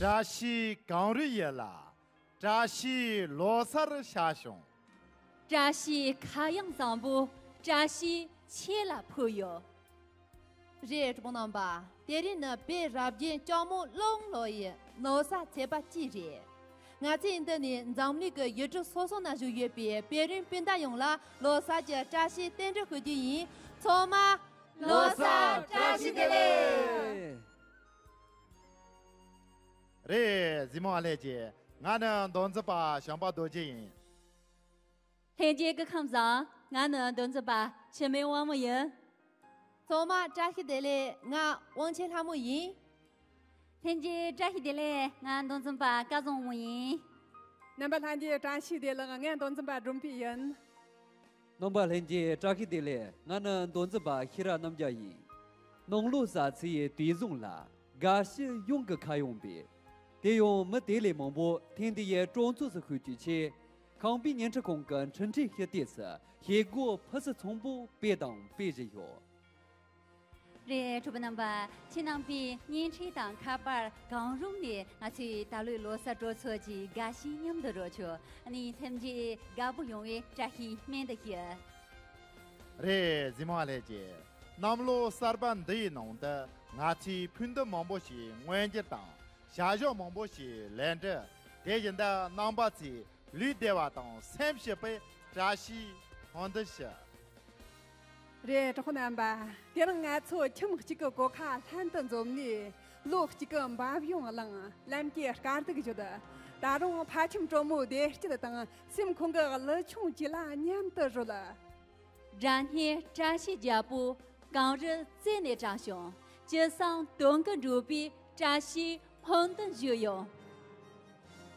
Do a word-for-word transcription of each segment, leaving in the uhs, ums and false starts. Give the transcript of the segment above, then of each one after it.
བཀྲ་ཤིས་གངས་རི་ཡུལ་ལ། བཀྲ་ཤིས་ལོ་གསར་ཤར་བྱུང་། བཀྲ་ཤིས་ཁ་གཡང་བཟང་པོ། བཀྲ་ཤིས་ཆོས་ལ་ཕུལ་ཡོད། རེད། གྲོགས་པོ་རྣམ་པ། དེ་རིང་ནི་བོད་རབ་རྒྱན་ལྕགས་མོ་ཀླུ་ལོ་ཡི་ལོ་གསར་ཚེས་པ་གཅིག་རེད། ང་ཚོས་འདི་ནས་འཛམ་གླིང་གི་ཡུལ་གྲུ་སོ་སོ་ན་བཞུགས་ཡོད་པའི་བོད་རིགས་སྤུན་ཟླ་ཡོངས་ལ་ལོ་གསར་གྱི་བཀྲ་ཤིས་རྟེན་འབྲེལ་ཞུ་རྒྱུ་ཡིན། ཚང་མ་ལོ་གསར་བཀྲ་ཤིས་བདེ་ལེགས། རེད། གཟིགས་མོ་བ་ལྷན་རྒྱས། ང་ནི་མདོ་འཛིན་པ་བྱམས་པ་རྡོ་རྗེ་ཡིན། ལྷན་རྒྱས་སྐུ་ཁམས་བཟང་། ང་ནི་མདོ་འཛིན་པ་འཆི་མེད་དབང་མོ་ཡིན། ཚང་མ་བཀྲ་ཤིས་བདེ་ལེགས། ང་དབང་ཆེན་ལྷ་མོ་ཡིན། ལྷན་རྒྱས་བཀྲ་ཤིས་བདེ་ལེགས། ང་མདོ་འཛིན་པ་སྐལ་བཟང་དབང་མོ་ཡིན། རྣམ་པ་ལྷན་རྒྱས་བཀྲ་ཤིས་བདེ་ལེགས། ང་མདོ་འཛིན་པ་སྒྲོམ་པའི་ཡིན། རྣམ་པ་ལྷན་རྒྱས་བཀྲ་ཤིས་བདེ་ལེགས། ང་ནི་མདོ་འཛིན་པ་ཤེས་རབ་རྣམ་རྒྱལ་ཡིན། ནང་ལོ་གསར་ཚེས་དུས་བཟང་ལ། དགའ་བཞི་ཡོངས་ཀྱི་ཁ་གཡོག་པས། དེ་ཡང་མི་དེ་ལས་མང་པོ་ཐེངས་འདི་ཡི་སྤྲོ་ཚོགས་སུ་ཤོད་རྒྱུའི་ཆེད། ཁང་པའི་བརྙན་འཕྲིན་ཁང་གི་འཕྲིན་ཕྲན་ཞུ་སྟེགས་སུ་ཞལ་སྒོ་ཕུར་བསུ་ཚོགས་འདུ་སྤེལ་དང་སྤེལ་བཞིན་ཡོད། རེད། གྲོགས་པོ་རྣམ་པ། ཁྱེད་རྣམ་པས་བརྙན་འཕྲིན་དང་ཁ་པར་གང་རུང་ནས་ང་ཚོའི་ད་ལོའི་ལོ་གསར་སྤྲོ་ཚོགས་ཀྱི་དགའ་བཞིན་མཉམ་དུ་རོལ་ཆོག་ཨ་ནི་སེམས་རྒྱུད་དགའ་པོ་ཡོང་བའི་བཀྲ་ཤིས་སྨོན་འདུན་ཞུ། རེད། གཟིགས་མོ་བ་ལྷན་རྒྱས། གནམ་ལོ་གསར་པ་འདི་ཡི་ནང་དུ་ང་ཚོས་ཕུགས་འདུན་མང་པོ་ཞིག་མངོན་འགྱུར་དང་བྱ་གཞག་མང་པོ་ཞིག་ལས་འགྲུབ། དེ་བཞིན་དུ་རྣམ་པ་ཚོས་ལུས་བདེ་བ་དང་སེམས་སྐྱིད་པའི་བཀྲ་ཤིས་སྨོན་འདུན་ཞུ། རེད། གྲོགས་པོ་རྣམ་པ། དེ་རིང་ང་ཚོ་ཁྱིམ་གཅིག་གི་སྒོ་ཁ་ལྷན་དུ་འཛོམས་ནས། ལོ་གཅིག་གི་འབབ་ཡོང་བླངས། ལམ་གྱི་དཀའ་སྡུག་བརྗོད། ད་རུང་ཕ་ཁྱིམ་དྲོན་མོ་བདེ་སྐྱིད་དང་སེམས་ཁོང་གི་ཀླུ་ཆུང་བཅས་ལ་མཉམ་དུ་རོལ། སྒྲ་སྙན་བཀྲ་ཤིས་རྒྱལ་པོ་གངས་རི་རྩེ་ནས་དྲངས་ཤིང་། ཅི་བསམ་དོན་ཀུན་འགྲུབ་པའི་བཀྲ་ཤིས་སྨོན་འདུན་ཞུ་ཡོང་།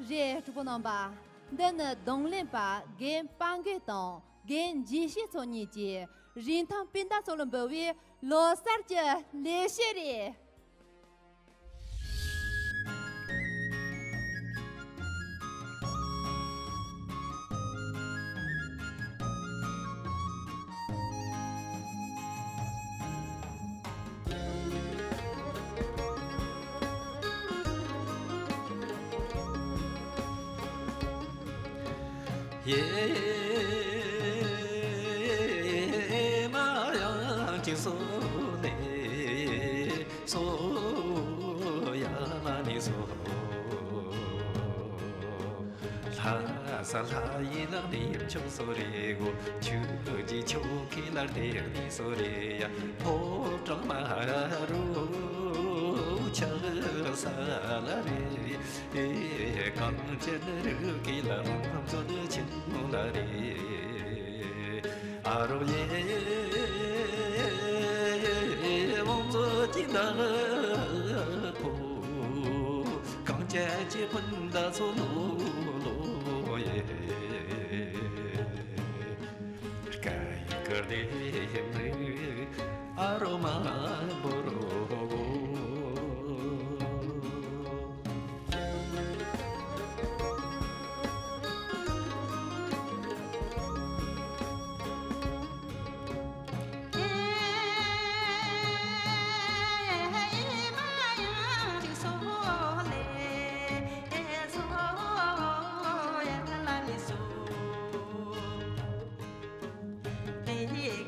རེད། གྲོགས་པོ་རྣམ་པ། འདི་ནི་རྡུང་ལེན་པ་རྒན་དཔལ་མགོན་དང་རྒན་འཇིགས་བྱེད་ཚོ་གཉིས་ཀྱིས་རིན་ཐང་སྤུན་ཟླ་ཚོ་ལ་འབུལ་བའི་ལོ་གསར་གྱི་ལེགས་བཤད་རེད། ཡེ་མ་ཡང་ཅི་སོ་ནེ་སོ་ཡ་མ་ནེ་སོ། ལྷ་ས་ལྷ་ཡི་ལག་ནས་ཡིབ་ཆོག་སོ་རེ་གོ། ཆུ་ཀྱི་ཆོ་གི་ལ་དེ་ནི་སོ་རེ་ཡ། ཕོ་བྲང་མ་རུ་ཆགས་ས་ལ་རེ། གངས་ཅན་རི་སྐེད་ལ་ཚོ་ཆེན་མོ་ལ་རེ། ཨ་རོ་ཡེ་བང་མཛོད་ཀྱི་ནག་པོ། གངས་ཅན་གྱི་སྤུན་ཟླ་ཚོ་ལོ་ལོ་ཡེ། སྐད་ཡིག་གི་ལྡེ་མིག་ཨ་རོ་མ་འབོར་རོ། དེ་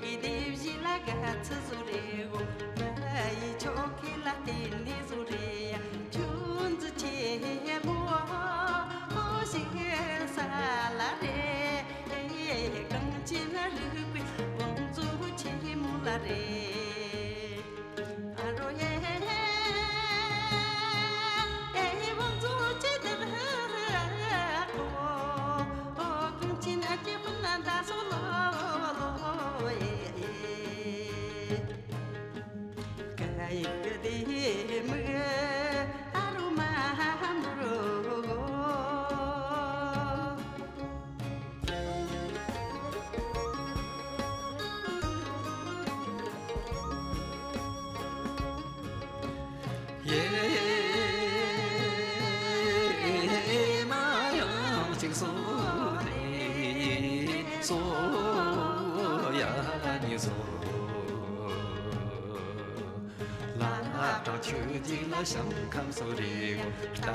གི་དེ་བཞིན་ལ་ག་ཚི་བཟོ་རེ་གོ། ང་ཡི་ཆོ་གི་ལ་དེ་ནི་བཟོ་རེ་ཡ། ཆུ་འཛི་ཆེ་མོ་ཨོ་ཤི་ས་ལ་རེ། གངས་ཅན་རི་སྐེད་བང་མཛོད་ཆེ་མོ་ལ་རེ། ཨ་རོ་ཡེ། ཨེ་བང་མཛོད་ཅི་དེ་ཨོ། གངས་ཅན་གྱི་སྤུན་ཟླ་སོ་ལོ་ལོ་ཡེ། སྐད་ཡིག་གི་ལྡེ་མིག་ཨ་རོ་མ་འབོར་རོ། ཡེ་མ་ཡང་གཅིག་སོ་ནེ་སོ་ཡ་ནེ་སོ། ལ་ བྲང་ཆུ་འཇིག་ལ་ཞིང་ཁམས་སུ་རེ་གོ། རྟ་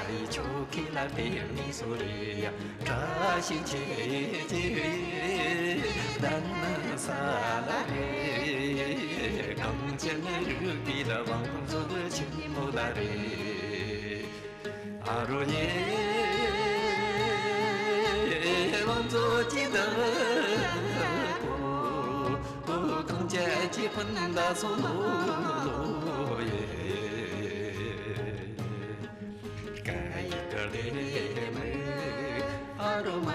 ཡི་ཆུ་ཁྱི་ལ་དེ་ནི་སུ་རེ་ཡ། བཀྲ་ཤིས་ཆེ་ཆེ་ད་ནི་ས་ལ་རེ། གངས་ཅན་རིག་པའི་ལ་བང་མཛོད་ཆེན་མོ་ལ་རེ། ཨ་རོ་ཡེ། བང་མཛོད་ཀྱི་བདག་པོ། གངས་ཅན་གྱི་སྤུན་ཟླ་སོ་ལོ་ཡེ། ཀ་ཡི་ཀ་དེ་མེ། ཨ་རོ་མ་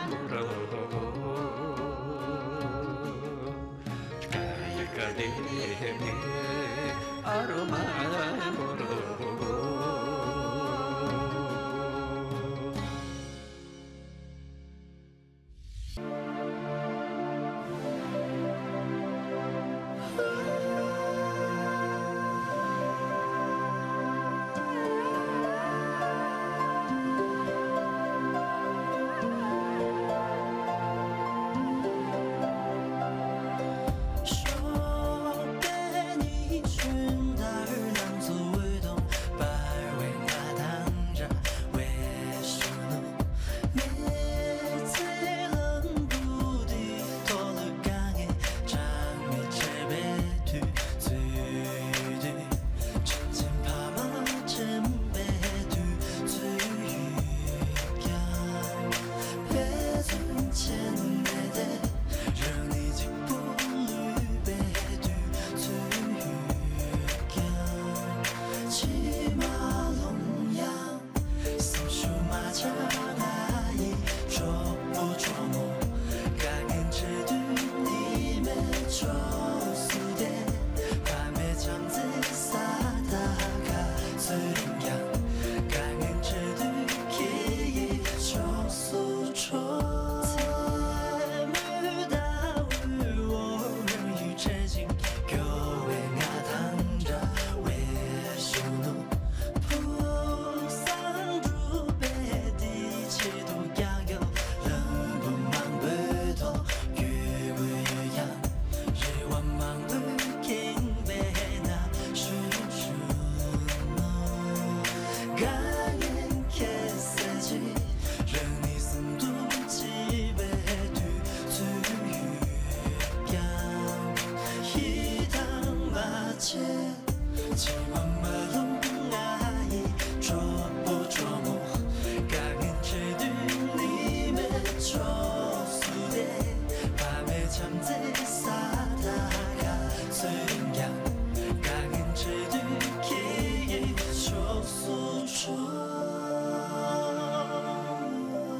མོ་རོ། ཀ་ཡི་ཀ་དེ་མེ། ཨ་རོ་མ་མོ་རོ།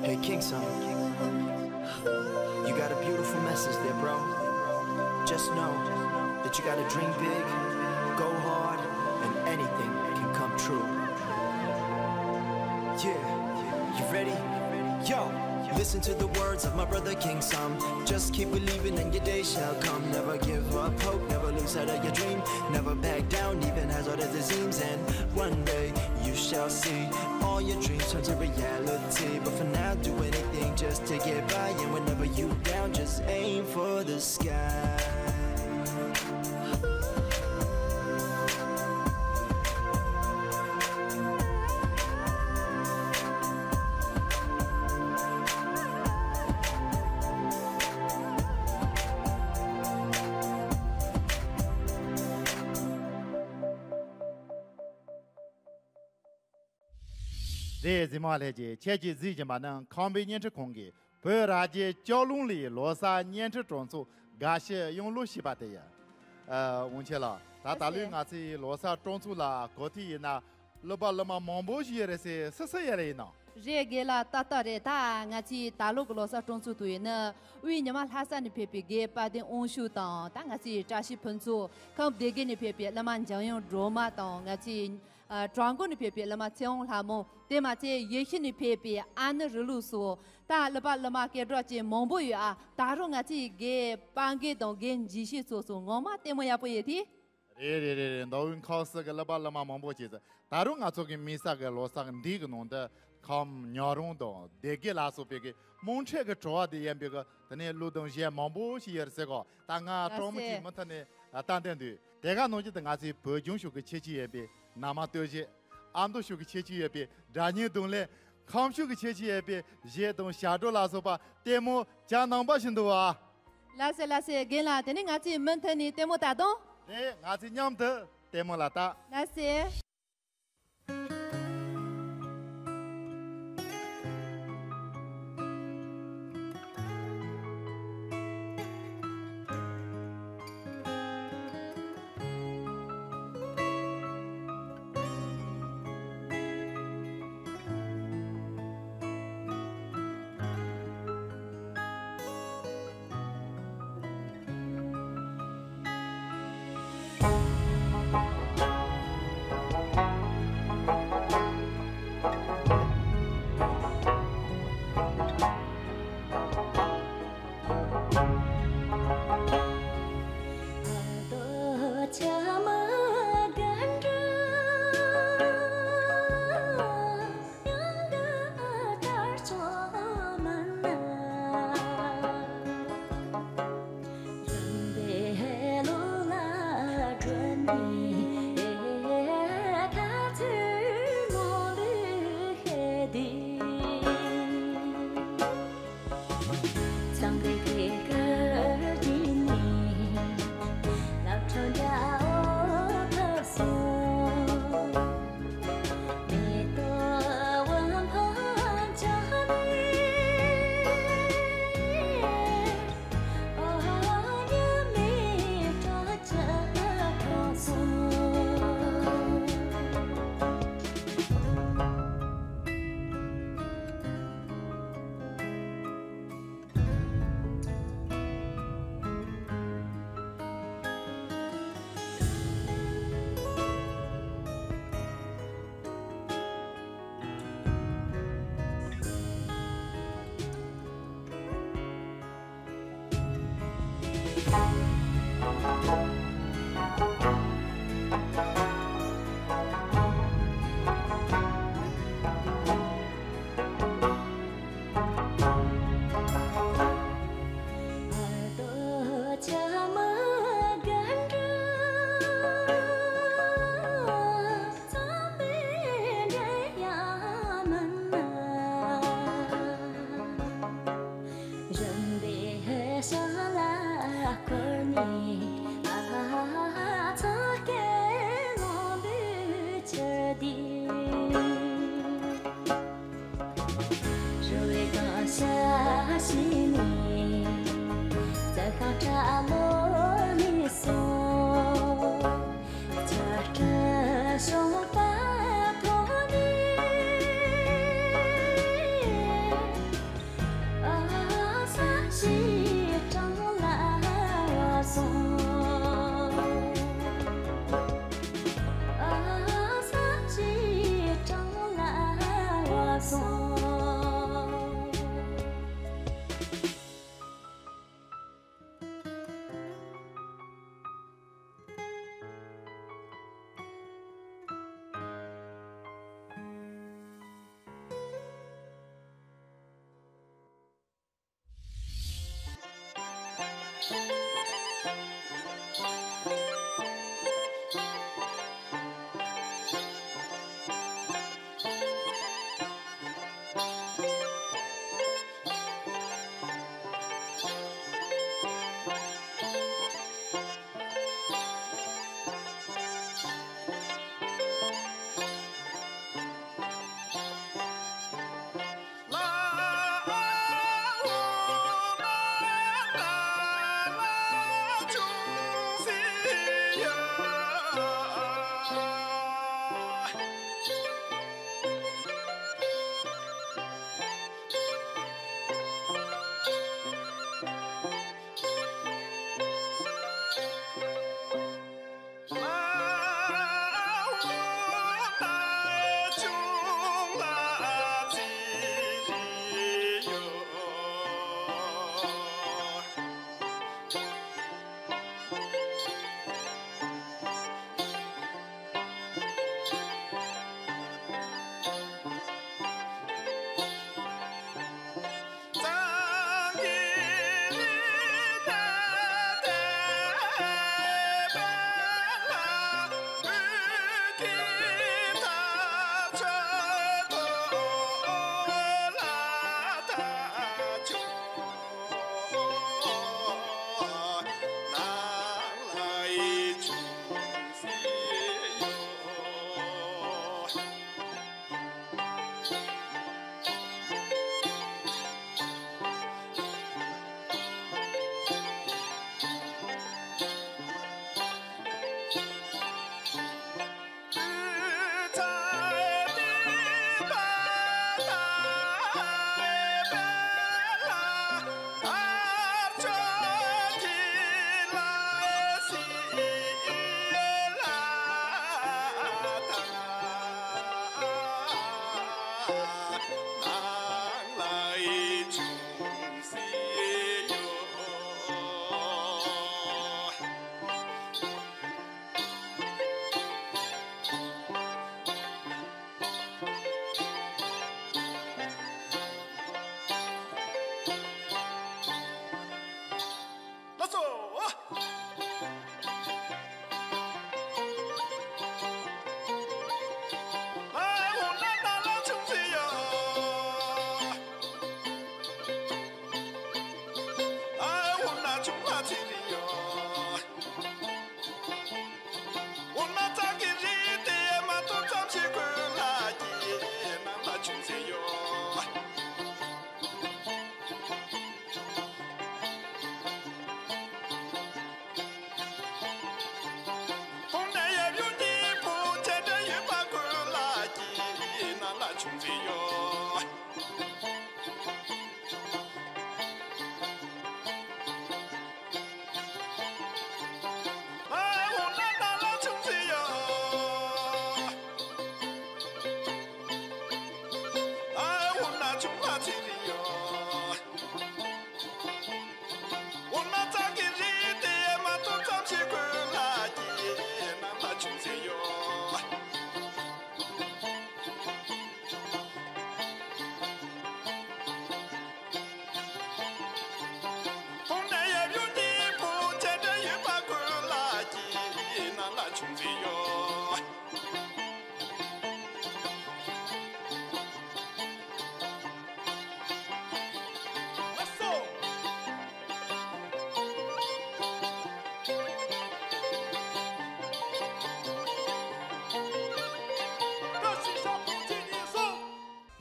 Hey, King Son, you got a beautiful message there, bro. Just know that you gotta dream big, go hard, and anything can come true. Yeah, you ready? Yo, listen to the words of my brother King Sam. Just keep believing and your day shall come. Never give up hope, never lose sight of your dream. Never back down, even as hard as it seems. And one day you shall see all your dreams turn to reality. But for now, do anything just to get by. And whenever you down, just aim for the sky. རེད། གཟིགས་མོ་ལྷན་རྒྱས། ཁྱེད་ཀྱིས་གཟིགས་བཞིན་པ་ནི་ཁམས་པའི་བརྙན་འཕྲིན་ཁང་གིས་བོད་རྭ་རྒྱའི་ལྕགས་ལུང་ལི་ལོ་གསར་བརྙན་འཕྲིན་སྤྲོ་ཚོགས་དགའ་བཤུས་ཡང་ལོ་བྱས་པ་དེ་ཡིན། ཨ། དབང་ཆེ་ལགས། ད་ད་ལོའི་ང་ཚོའི་ལོ་གསར་སྤྲོ་ཚོགས་ལ་གོ་ཐོས་ཡིན་ན་གླུ་པ་གླུ་མ་མང་པོ་ཞིག་ཡོད་རེད་ཟེར། སུ་སུ་ཡོད་རེད་ཡིན་ནམ། རེད། རྒན་ལགས། ཏག་ཏག་རེད། ད་ང་ཚོའི་ད་ལོ་གི་ལོ་གསར་སྤྲོ་ཚོགས་དེ་ཡིན་ན་དབུས་ཉི་མ་ལྷ་ས་ནས་ཕེབས་པའི་རྒན་དཔལ་ལྡན་དབང་ཕྱུག་དང་། ད་ང་ཚོའི་བཀྲ་ཤིས་ཕུན་ཚོགས། ཁམས་སྡེ་དགེ་ནས་ཕེབས་པའི་གླུ་མ་འཇམ་དབྱངས་སྒྲོལ་མ་དང་། ང་ཚོའི་ཨ། བྲག་འགོ་ནས་ཕེབས་པའི་གླུ་མ་ཚེ་དབང་ལྷ་མོ། དེ་མ་ཚད་ཡེ་ཤུ་ནས་ཕེབས་པའི་ཨ་ནུ་རི་ལུགས་སོགས། ད་གླུ་པ་གླུ་མ་སྐད་གྲགས་ཅན་མང་པོ་ཡོད་ཨ། ད་རུང་ང་ཚོའི་རྒན་དཔལ་དགེ་དང་རྒན་འཇིགས་བྱེད་ཚོ་སོགས་ངོ་མ་ལྟད་མོ་ཡག་པོ་ཡོད་དེ། རེད་རེད་རེད་རེད། མདོ་དབུས་ཁམས་གསུམ་གྱི་གླུ་པ་གླུ་མ་མང་པོ་བྱས་ཙང་། ད་རུང་ང་ཚོ་གི་དམིགས་བསལ་གྱི་ལོ་གསར་འདི་གི་ནང་དུ་ཁམས་ཉག་རོང་དང་སྡེ་དགེ་ལ་སོགས་པའི་གི་ རྨོངས་འཕྲད་ཀྱི་བྲོ་བ་དེ་ཡིན་པའི་གི་དེ་ནས་གླུ་དང་གཞས་མང་པོ་ཞིག་ཡོད་རེད་ཟེར་གོ། ད་ང་ལགས་སྤྲང་མོ་ཅིག་སེ། མུ་མཐུད་ནས་ལྟ་འདོད་འདུག་དེ་ག་ནང་བཞིན་དུ་ང་ཚོའི་བོད་ལྗོངས་ཕྱོགས་ཀྱི་ཁྱད་ཆོས་ཡོད་པའི་ན་མ་སྟོད་གཞས། ཨ་མདོ་ཕྱོགས་ཀྱི་ཁྱད་ཆོས་ཡོད་པའི་སྒྲ་སྙན་རྡུང་ལེན། ཁམས་ཕྱོགས་ཀྱི་ཁྱད་ཆོས་ཡོད་པའི་གཞས་དང་ཞབས་བྲོ་ལ་སོགས་པ་ལྟད་མོ་གྱ་ནོམ་པ་ཞིག་འདུག་བ། ལགས་སེ་ལགས་སེ། རྒན་ལགས། དེ་ནས་ང་ཚོས་མུ་མཐུད་ནས་ལྟད་མོ་ལྟ་དང་། རེད། ང་ཚོས་མཉམ་དུ་ལྟད་མོ་ལ་ལྟ། ལགས་སེ།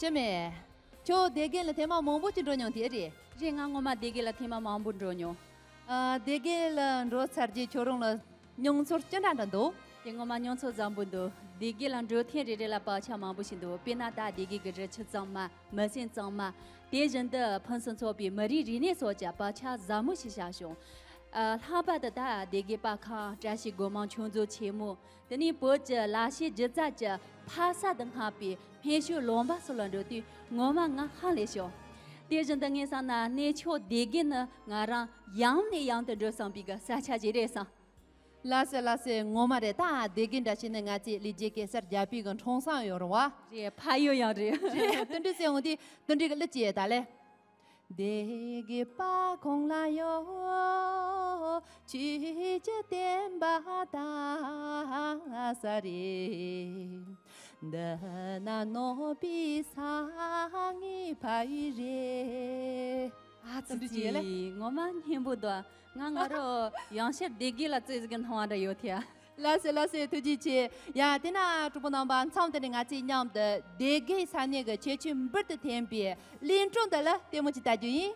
ཅི་མེད། ཁྱོད་སྡེ་དགེ་ལ་ཐེངས་མ་མང་པོ་ཅིག་འགྲོ་མྱོང་དེ་རེད། རེད། ང་ངོ་མ་སྡེ་དགེ་ལ་ཐེངས་མ་མང་པོ་འགྲོ་མྱོང་། ཨ། སྡེ་དགེ་ལ་འགྲོ་ཚར་རྗེས་ཁྱོད་རང་ལ་མྱོང་ཚོར་ཅི་འདྲ་འདྲ་འདུག་དེ་ངོ་མ་མྱོང་ཚོར་བཟང་པོ་འདུག་སྡེ་དགེ་ལ་འགྲོ་ཐེངས་རེ་རེ་ལ་བག་ཆགས་མང་པོ་ཞིག་འདུག་དཔེར་ན་ད་སྡེ་དགེ་གི་རི་ཆུ་གཙང་མ། མི་སེམས་གཙང་མ། དེ་བཞིན་དུ་ཕུན་སུམ་ཚོགས་པའི་མི་རིགས་རིག་གནས་སོགས་ཀྱི་བག་ཆགས་ཟབ་མོ་ཞིག་བཞག་བྱུང་། ཨ། ལྷག་པར་དུ་ད་སྡེ་དགེ་པར་ཁང་། བཀྲ་ཤིས་སྒོ་མང་ཆོས་མཛོད་ཆེན་མོ། དེ་ནས་བོད་ཀྱི་ལ་ཕྱི་སྒྱུ་རྩལ་གྱི་ཕ་ས་དུ་བསྔགས་པའི་སྨན་ཤོད་ལུང་པ་སོགས་ལ་འགྲོ་དུས་ངོ་མ་ང་ཧ་ལས་ཤོག་དེ་བཞིན་དུ་ངས་བསམ་ན་གནས་མཆོག་སྡེ་དགེ་ནི་ང་རང་ཡང་ནས་ཡང་དུ་འགྲོ་བསམ་པའི་གི་ས་ཆ་ཞིག་རེད་བསམ། ལགས་སོ་ལགས་སོ། ངོ་མ་རེད། ད་སྡེ་དགེ་འདྲ་བྱས་ནས་ང་ཚོའི་ལི་རྒྱལ་གེ་སར་རྒྱལ་པོའི་གི་འཁྲུངས་ས་ཡོད་རེད་བ། རེད། ཕ་ཡུལ་ཡང་རེད། རེད། དེ་འདྲ་ཟེར་འོང་དུས་དེ་འདྲའི་གི་གླུ་ཅིག་ཡོད་ད་ལེ། སྡེ་དགེ་པ་ཁོང་ལ་ཡོད། ཆོས་ཀྱི་བསྟན་པ་དར་ས་རེད། འདི་ན་ནོར་བུའི་ས་ངའི་ཕ་ཡུལ་རེད། ཨ་ཙི་ཙི། ངོ་མ་སྙན་པོ་འདུག་ང་ང་རོ་ཡང་ཤར་སྡེ་དགེ་ལ་རྩེ་ཟིག་གི་སྣང་བ་འདྲ་ཡོད་ཐལ། ལགས་སོ་ལགས་སོ། ཐུགས་རྗེ་ཆེ། ཡ། དེ་ན་གྲོགས་པོ་རྣམ་པ། མཚམས་འདི་ནས་ང་ཚོས་མཉམ་དུ་སྡེ་དགེ་ས་གནས་ཀྱི་ཁྱད་ཆོས་འབུར་དུ་ཐོན་པའི་གླིང་སྒྲུང་འདི་ལ་ལྟད་མོ་ཅིག་ལྟ་རྒྱུ་ཡིན།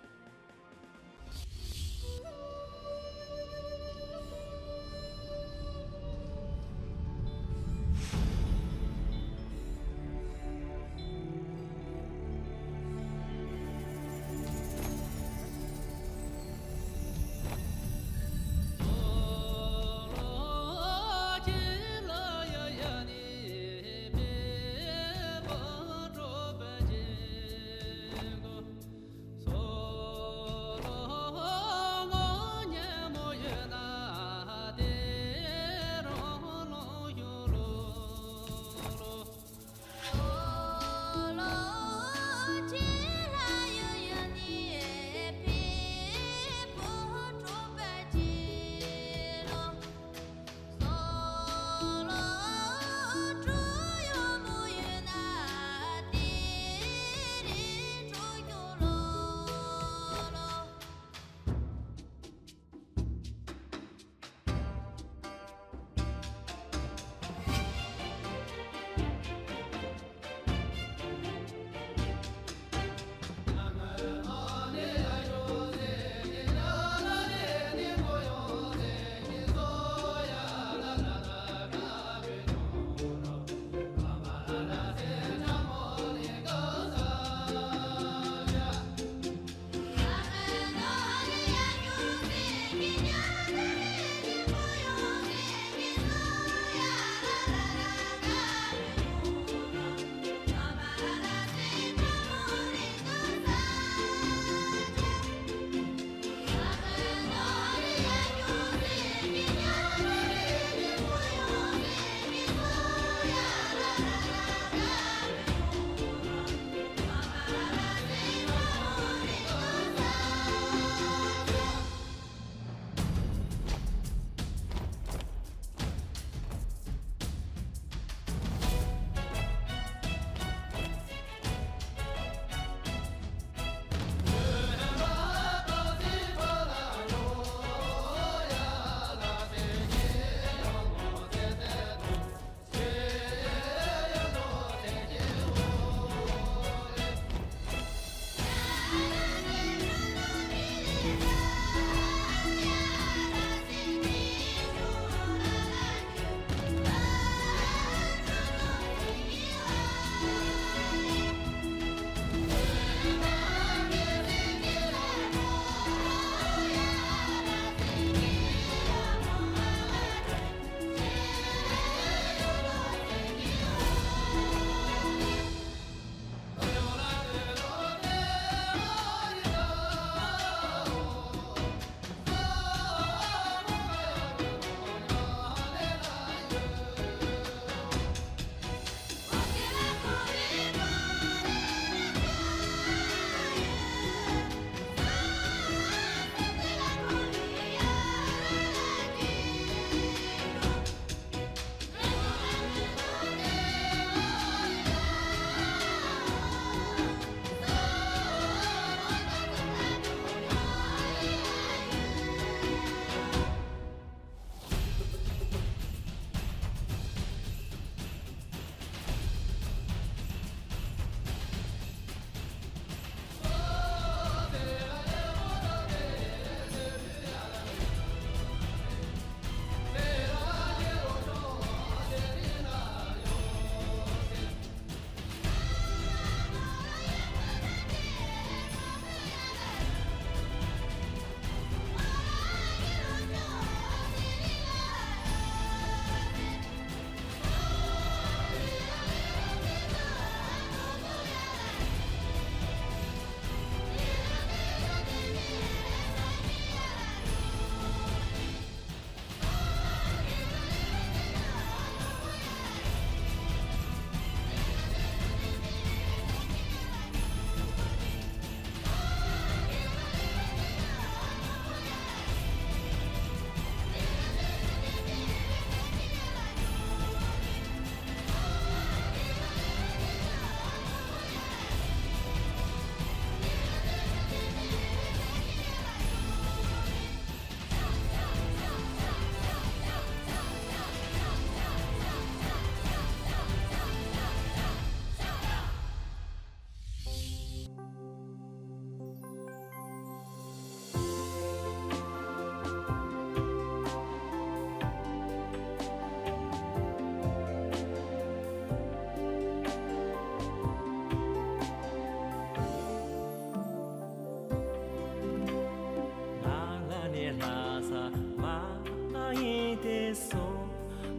སོ་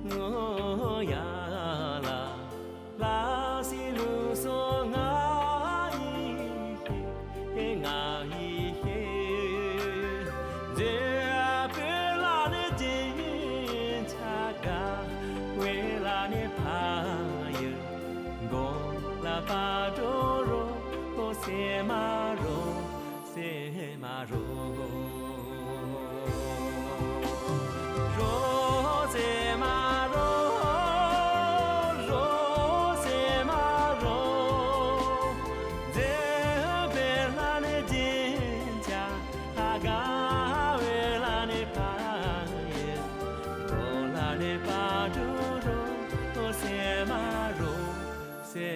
ངོ་ཡ་ལ་ལ་སི་ལུ་སོ་ང་ཡི་ཧེ་ང་ཡི་ཧེ། ཛེ་པེ་ལ་ནི་ཇིན་ཆ་ག་ཝེ་ལ་ནི་ཕ་ཡི་གོ་ལ་པ་ཏོ་རོ་ཁོ་སེ་མ་རོ། སེ་མ་རོ། རོ་སེ་མ་རོ། རོ་སེ་མ་རོ། ཛེ་བེ་ལ་ནི་ཇིན་ཅ་ཧ་ག་བེ་ལ་ནི་ཕ་ཡེ་རོ་ལ་ནི་པ་ཏུ་རོ། རོ་སེ་མ་རོ། སེ་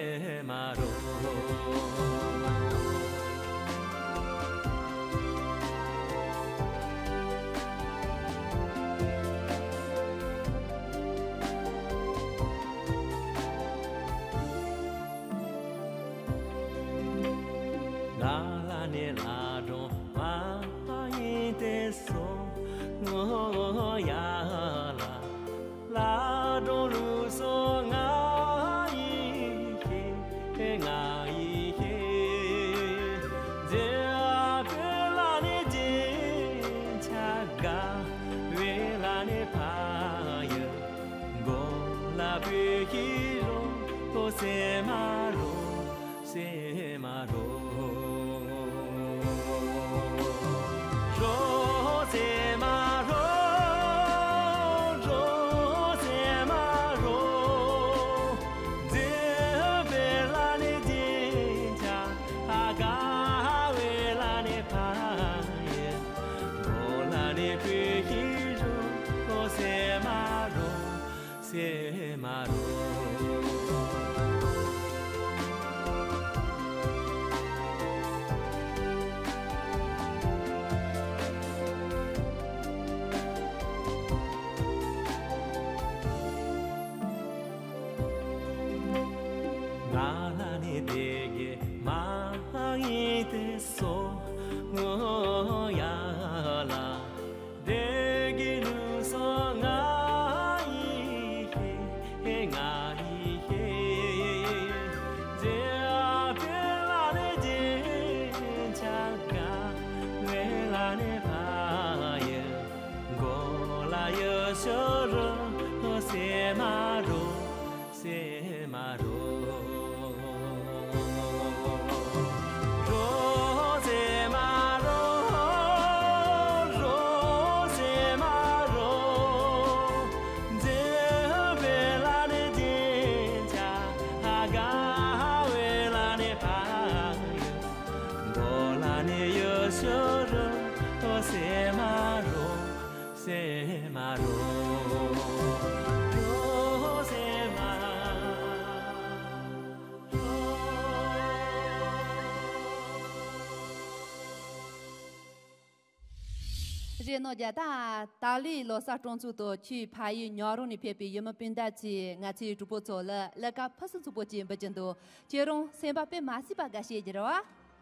མ་རོ། ང་ལ་ནི་ལ་གྲོང་མ་ཡིན་ཏེ་སོ་ངོ་ཡ་ལ། ལ་གྲོང་ལུགས་སོ་ང་ཡི་ཧེ་ང་ཡི་ཧེ། ཛེ་ཨ་ཀེ་ལ་ནི་ཇིན་ཆ་ག་ཝེ་ལ་ནི་ཕ་ཡི་གོ་ལ་པེ་ཧི་རོ། ཁོ་སེ་མ་རོ། སེ་མ་རོ། རོ་སེ་མ་རོ། རོ་སེ་མ་རོ། ཛེ་བེ་ལ་ནི་ཇིན་ཅ་ཧ་ག་ཝེ་ལ་ནི་ཕ་ཡེ་གོ་ལ་ནི་པེ་ཧི་རོ། རོ་སེ་མ་རོ། སེ་མ་རོ། ང་ལ་ནི་དེ་གེ་མ་ཡིན་ཏེ་སོ་ངོ་ཡ་ལ། དེ་གི་ལུགས་སོ་ང་ཡི་ཧེ་ཧེ་ང་ཡི་ཧེ། ཛེ་ཨ་ཏེ་ལ་ནི་ཇིན་ཆ་ག་ཝེ་ལ་ནི་ཕ་ཡི་གོ་ལ་ཡི་ཤོ་རོ། སེ་མ་རོ། སེ་མ་རོ། རོ་སེ་མ་རོ། རོ་སེ་མ་རོ། ཛེ་བེ་ལ་ནི་ཇིན་ཅ་ཧ་ག་ཝེ་ལ་ནི་ཕ་ཡི་གོ་ལ་ནི་ཡི་ཤོ་རོ། རོ་སེ་མ་རོ། སེ་མ་རོ། རོ་སེ་མ་རོ། རེད་ནོ་རྒྱ་ད། ད་ལོའི་ལོ་གསར་སྤྲོ་ཚོགས་དང་ཁྱོའི་ཕ་ཡུལ་ཉག་རོང་ནས་ཕེབས་པའི་ཡུལ་མི་སྤུན་ཟླ་ཚོས་ང་ཚོའི་གྲོགས་པོ་ཚོ་ལ་ལས་ཀ་ཕུན་སུམ་ཚོགས་པོ་ཅིག་འབུལ་གྱི་འདུག་ཁྱེད་རང་སེམས་པ་དཔེ་མ་སྲིད་པ་དགའ་བྱེད་ཀྱི་རེད་བ།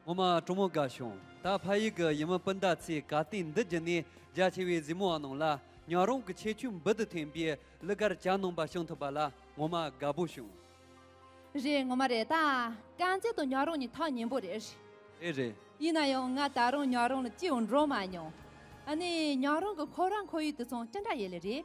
ངོ་མ་གྲོགས་མོ་དགའ་བྱུང་། ད་ཕ་ཡུལ་གྱི་ཡུལ་མི་སྤུན་ཟླ་ཚོས་ག་སྟེང་འདི་བརྒྱུད་ནས་རྒྱ་ཆེ་བའི་གཟིགས་མོ་བ་ནང་ལ་ཉག་རོང་གི་ཁྱད་ཆོས་འབུར་དུ་ཐོན་པའི་གླུ་གར་གྱ་ནོམ་པ་ཤེས་ཐུབ་པ་ལ་ངོ་མ་དགའ་པོ་བྱུང་། རེད། ངོ་མ་རེད་ད། དཀར་མཛེས་དང་ཉག་རོང་གཉིས་ཐག་ཉེ་པོ་རེད། རེད་རེད། ཡིན་ན་ཡང་ང་ད་རུང་ཉག་རོང་ལ་ཅི་ཡང་འགྲོ་མ་མྱོང་། ཨ་ནི་ཉག་རོང་གི་ཁོ་རང་ཁོར་ཡུག་དེ་ཚོ་ཅི་འདྲ་ཡོད་ལེ་རེད།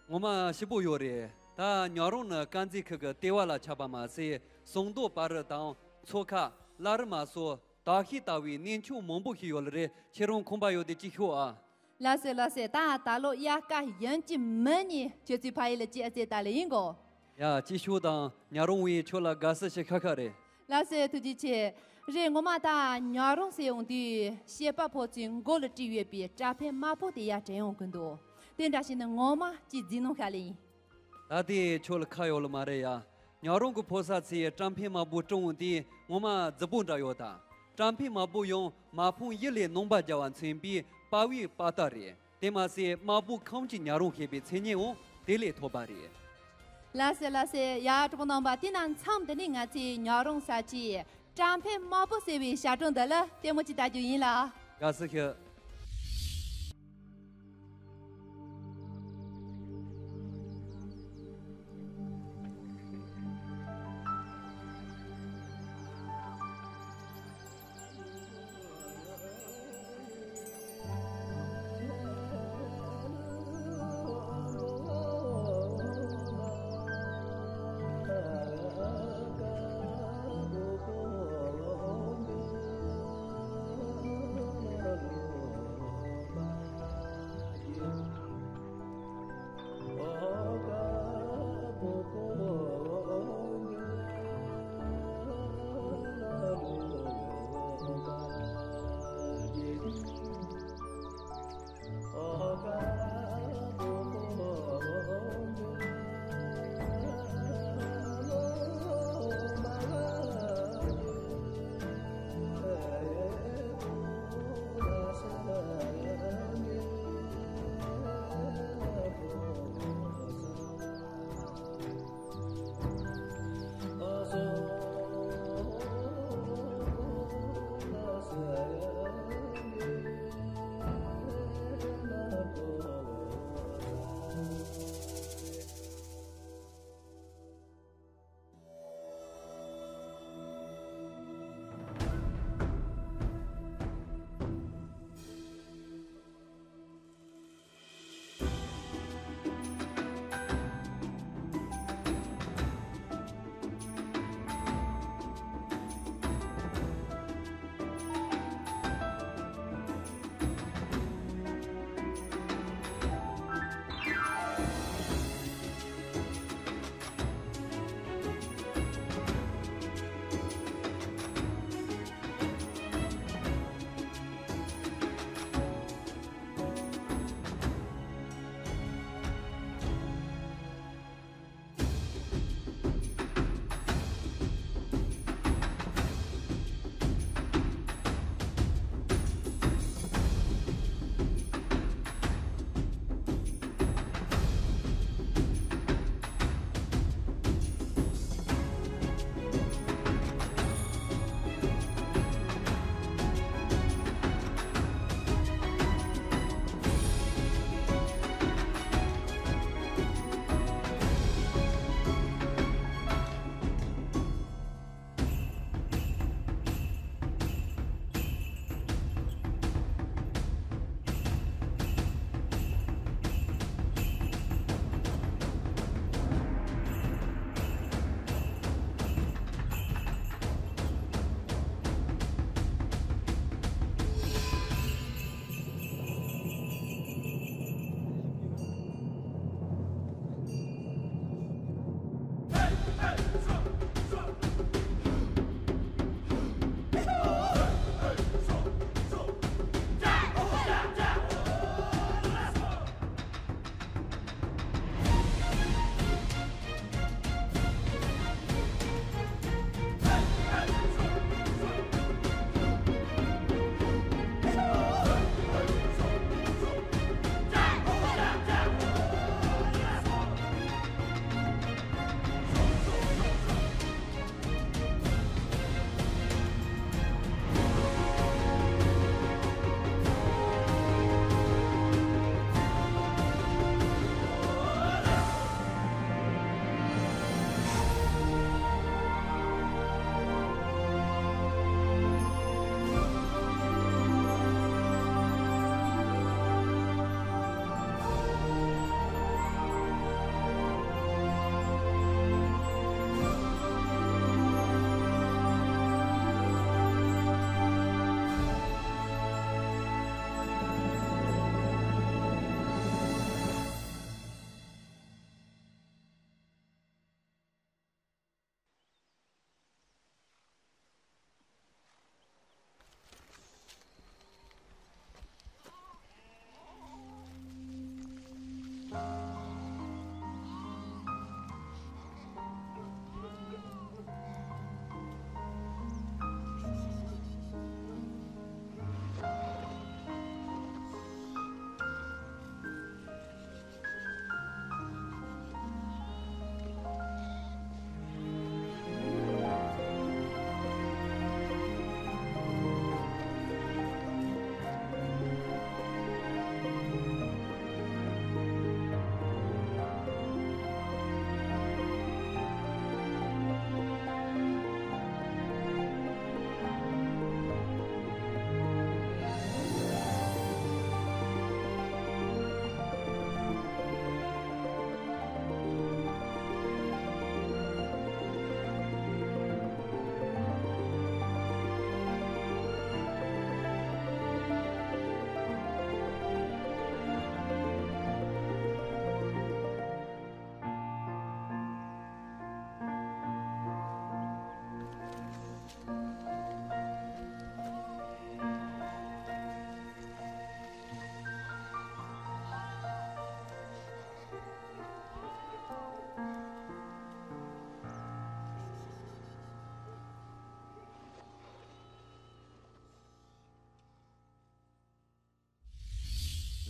ངོ་མ་ཞིབ་པོ་ཡོད་རེད། ད་ཉག་རོང་ནི་དཀར་མཛེས་ཁུལ་གྱི་ལྟེ་བ་ལ་ཆགས་པ་མ་ཟད། ཟངས་མདོག་དཔལ་རི་དང་མཚོ་ཁ་བླ་རི་མ་སོགས་དག་ཤེས་ལྟ་བུའི་གནས་མཆོག་མང་པོ་ཞིག་ཡོད་ལེ་རེད། ཁྱེད་རང་ཁོམ་པ་ཡོད་དེ་ཅིག་ཤོག་ཨ། ལགས་སོ་ལགས་སོ། ད་ད་ལོ་དབྱར་ཁ་ཡིན་གཅིག་མིན་གཉིས་ཁྱེད་ཚོའི་ཕ་ཡུལ་ལ་སྐྱེལ་རྩིས་ད་ལེ་ཡིན་གོ། ཡ་ཅིག་ཤོག་དང་ཉག་རོང་བས་ཁྱོད་ལ་དགའ་བསུ་ཞུ་ཁ་ཁ་རེད། ལགས་སོ་ཐུགས་རྗེ་ཆེ། རེད། ངོ་མ་ད་ཉག་རོང་ཟེར་ཡོང་དུས་བཤད་པ་ཕོ་ཚོའི་མགོ་ལ་བྲིས་ཡོད་པའི་ཀྲ་ཕན་དམར་པོ་དེ་ཡར་དྲན་ཡོང་གི་འདུག་དེ་འདྲ་ཞིག་ནི་ངོ་མ་ཅིག་རྫིག་ནོ་ཤ་ལེ་ཡིན། ད་དེ་ཁྱོད་ལ་ཁ་ཡོད་ལ་མ་རེད་ཡ། ཉག་རོང་གི་ཕོ་གསར་ཚོས་ཀྲམ་ཕན་དམར་པོ་སྤྲོ་འོང་དེ་ངོ་མ་རྫིག་པོ་འདྲ་ཡོད་ད། ཀྲམ་ཕན་དམར་པོ་ཡང་མ་ཕུང་ཡུལ་ལས་ནོངས་པ་རྒྱལ་བ་མཚོན་པའི་དཔའ་བོའི་དཔའ་རྟགས་རེད། དེ་མ་ཟད་དམར་པོ་ཁམས་ཀྱི་ཉག་རོང་ཞེས་པའི་མཚན་སྙན་འོང་དེ་ལས་ཐོབ་པ་རེད། ལགས་སེ་ལགས་སེ། ཡ་གྲོགས་པོ་རྣམ་པ། དེ་ན་མཚམས་འདི་ནས་ང་ཚོས་ཉག་རོང་ས་ཆའི་ཀྲམ་ཕན་དམར་པོ་ཟེར་བའི་ཞབས་བྲོ་འདི་ལ་ལྟད་མོ་ཅིག་ལྟ་རྒྱུ་ཡིན་ལ། དགའ་བསུ་ཞུ།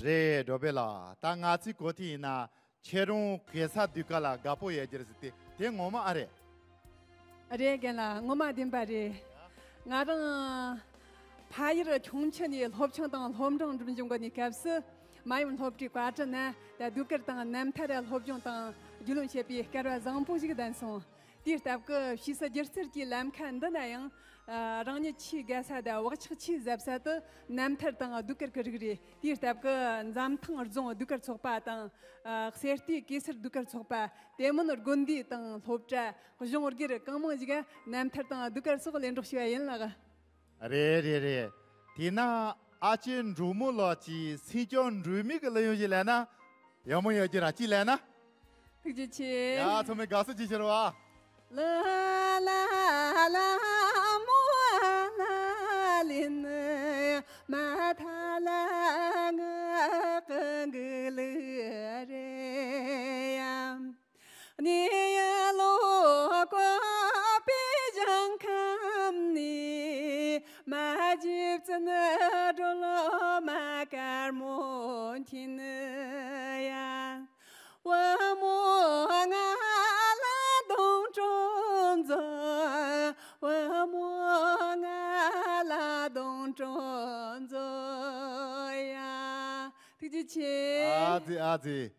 རེད། འགྲོ་པའི་ལགས། ད་ང་ཚོའི་གོ་ཐོས་ཡིན་ན་ཁྱེད་རང་གེ་སར་ཟློས་གར་ལ་དགའ་པོ་ཡོད་རྒྱུ་རེད་ཟེར་ཏེ། དེ་ངོ་མ་ཨ་རེད། རེད། རྒན་ལགས། ངོ་མ་བདེན་པ་རེད། ང་རང་ཕ་ཡུལ་ཁྱུང་མཆུ་ནས་སློབ་ཆུང་དང་སློབ་འབྲིང་འགྲིམ་བཞིན་པའི་སྐབས་སུ། མ་ཡུམ་སློབ་གྲྭའི་ཀ་ཊི་ན་ད་ཟློས་གར་དང་རྣམ་ཐར་སློབ་སྦྱོང་དང་རྒྱུས་ལོན་བྱེད་པའི་སྐལ་བ་བཟང་པོ་ཞིག་ལྡན་སོང་། དེའི་སྟབས་ཀྱིས་ཕྱིས་སུ་སྒྱུ་རྩལ་གྱི་ལམ་ཁ་འདི་ན་ཡང་། ཨ། རང་ཉིད་ཆེས་དགའ་ས་དང་བག་ཆགས་ཆེས་ཟབ་ས་དེ་རྣམ་ཐར་དང་ཟློས་གར་གྱི་རིགས་རེད། དེའི་སྟབས་ཀྱིས་འཛམ་ཐང་རྫོང་ཟློས་གར་ཚོགས་པ་དང་། ཨ། གསེར་རྟའི་གེ་སར་ཟློས་གར་ཚོགས་པ། དེ་མིན་དགོན་སྡེ་དང་སློབ་གྲྭ། གཞུང་སྒེར་གང་མང་ཞིག་རྣམ་ཐར་དང་ཟློས་གར་སོགས་ལེན་གྲོགས་ཞུ་བ་ཡིན་ལགས། རེད་རེད་རེད། དེས་ན་ཨ་ཅེ་འབྲུག་མོ་ལགས་ཀྱིས་སེང་ལྕམ་འབྲུག་མོའི་གླུ་དབྱངས་ཤིག་ལེན་ན་ཡག་མོ་ཡོད་ཀྱི་རེད། ཅིག་ལེན་ན། ཐུགས་རྗེ་ཆེ། ཡ། ཚང་མས་དགའ་བསུ་ཅིག་ཞུ་རོགས། ཐུགས་རྗེ་ཆེ། ཨ་ཙི་ཨ་ཙི།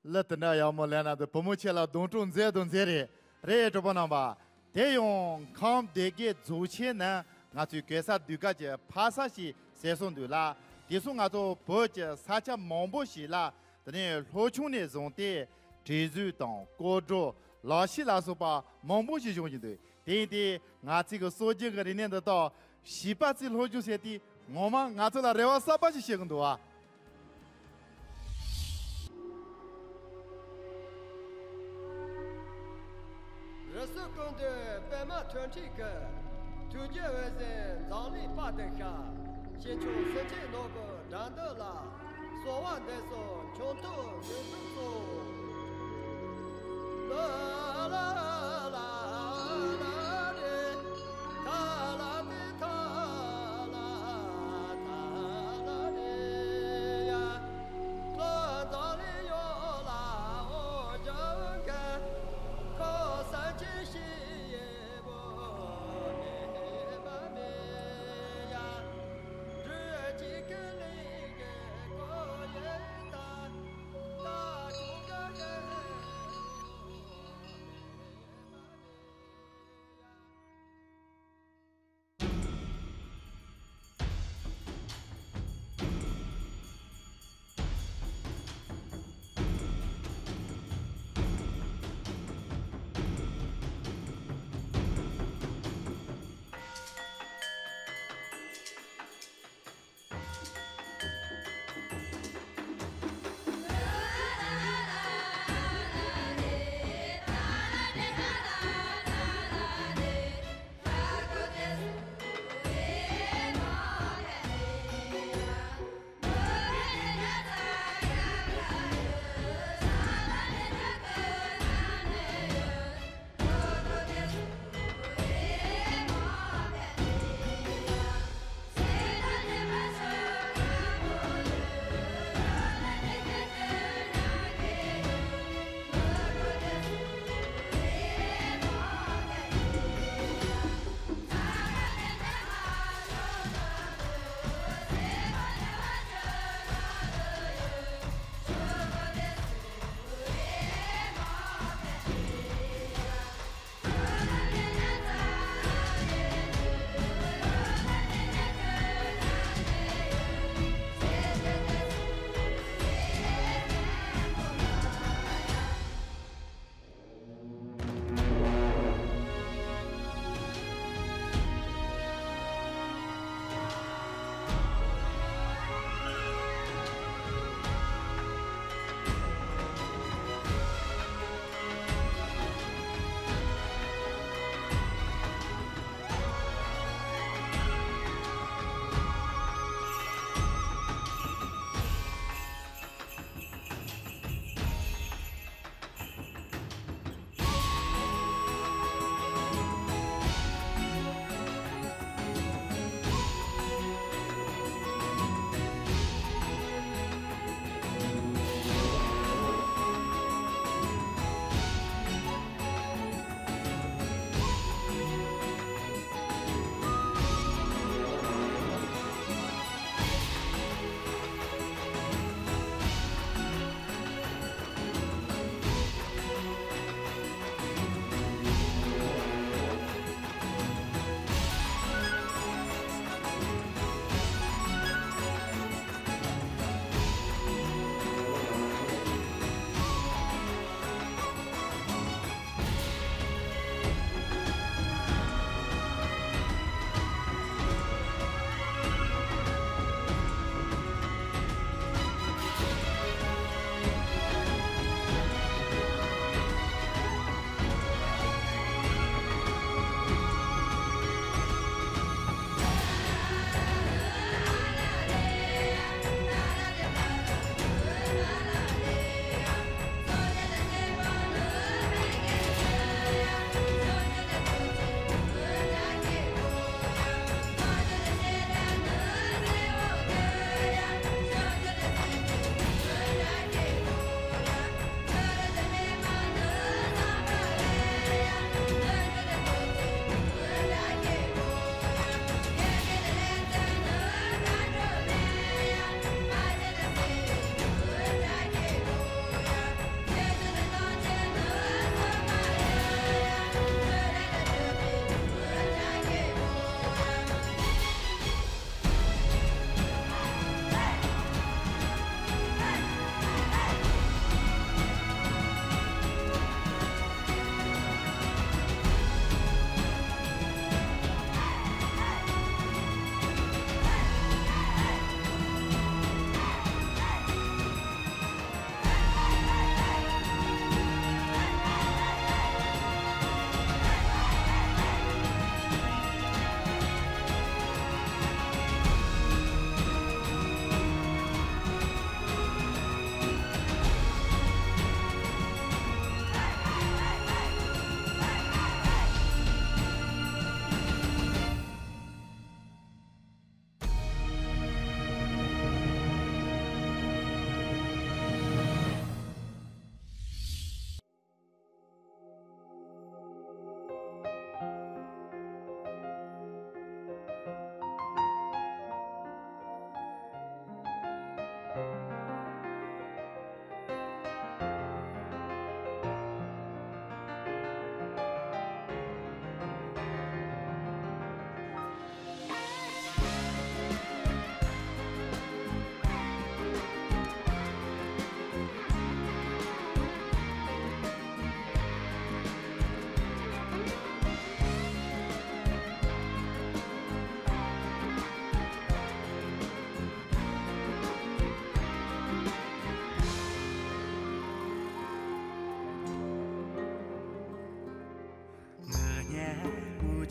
གླུ་དེ་འདྲ་ཡག་མོ་ལེན་ན་དེ་བུ་མོ་ཁྱེད་ལ་སྡོང་གྲོགས་མཛད་དང་མཛད་རེད། རེད། གྲོགས་པོ་རྣམ་པ། དེ་ཡང་ཁམས་སྡེ་དགེ་རྫོང་ཆེན་ནས་ང་ཚོའི་གེ་སར་ཟློས་གར་གྱི་ཕ་ས་ཞིག་ཟེར་སྲོལ་འདུག་ལ། དེ་སོང་ང་ཚོ་བོད་ཀྱི་ས་ཆ་མང་པོ་ཞིག་ལ། དེ་ནས་སློབ་ཆུང་ནས་བཟུང་སྟེ་བྲེལ་འཚུབ་དང་སྐོར་བྲོ། ལག་ཤེས་ལ་སོགས་པ་མང་པོ་ཞིག་སྦྱོང་གི་འདུག་དེ་ཡིན་དུས་ང་ཚོའི་གི་སྲོལ་རྒྱུན་གྱི་རིག་གནས་འདི་དག་བྱིས་པ་ཚོས་སློབ་སྦྱོང་བྱས་ཏེ་ངོ་མ་ང་ཚོ་ལ་རེ་བ་གསར་པ་ཞིག་བྱེད་ཀྱི་འདུག་བ། རི་སུལ་ཀུན་འདུས་པདྨ་ཐོད་ཕྲེང་གི། ཐུགས་རྒྱུད་འོད་ཟེར་འཛམ་གླིང་དཔག་ཏུ་ཤར། ཞིང་ཁམས་སེམས་ཅན་ནོར་བུ་དགྲ་འདུལ་ལ། གསོལ་བ་འདེབས་སོ་མཆོག་ཐུན་མོང་གསུམ་སོགས།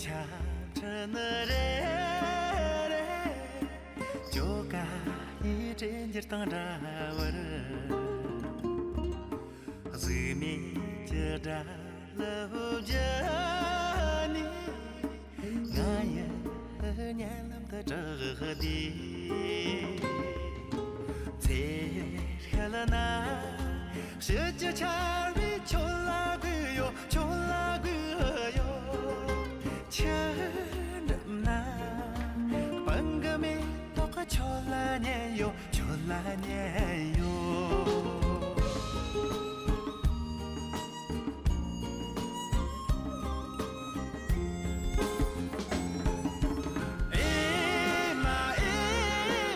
ཆ་འཕྲིན་རེ་རེ་ཇོ་ཀ་ཡི་དྲན་འགྱུར་དང་འདྲ་བར། གཟུགས་མེད་ཀྱི་སྒྲ་ལུ་བརྒྱུད་ནས། ང་ཡི་སྙན་ལམ་དུ་གྲགས་ཏེ། ཚེ་ཤུལ་ན་ཕྱི་རྒྱུ་ཆར་བའི་ཁྱོད་ལ་གུས་ཡོད། ཁྱོད་ལ་གུས་ཡོད། ཆུ་འགྲམ་ན་སྤང་གི་མེ་ཏོག་ཁྱོད་ལ་ཉན་ཡོད། ཁྱོད་ལ་ཉན་ཡོད། ཨེ་མ་ཨེ་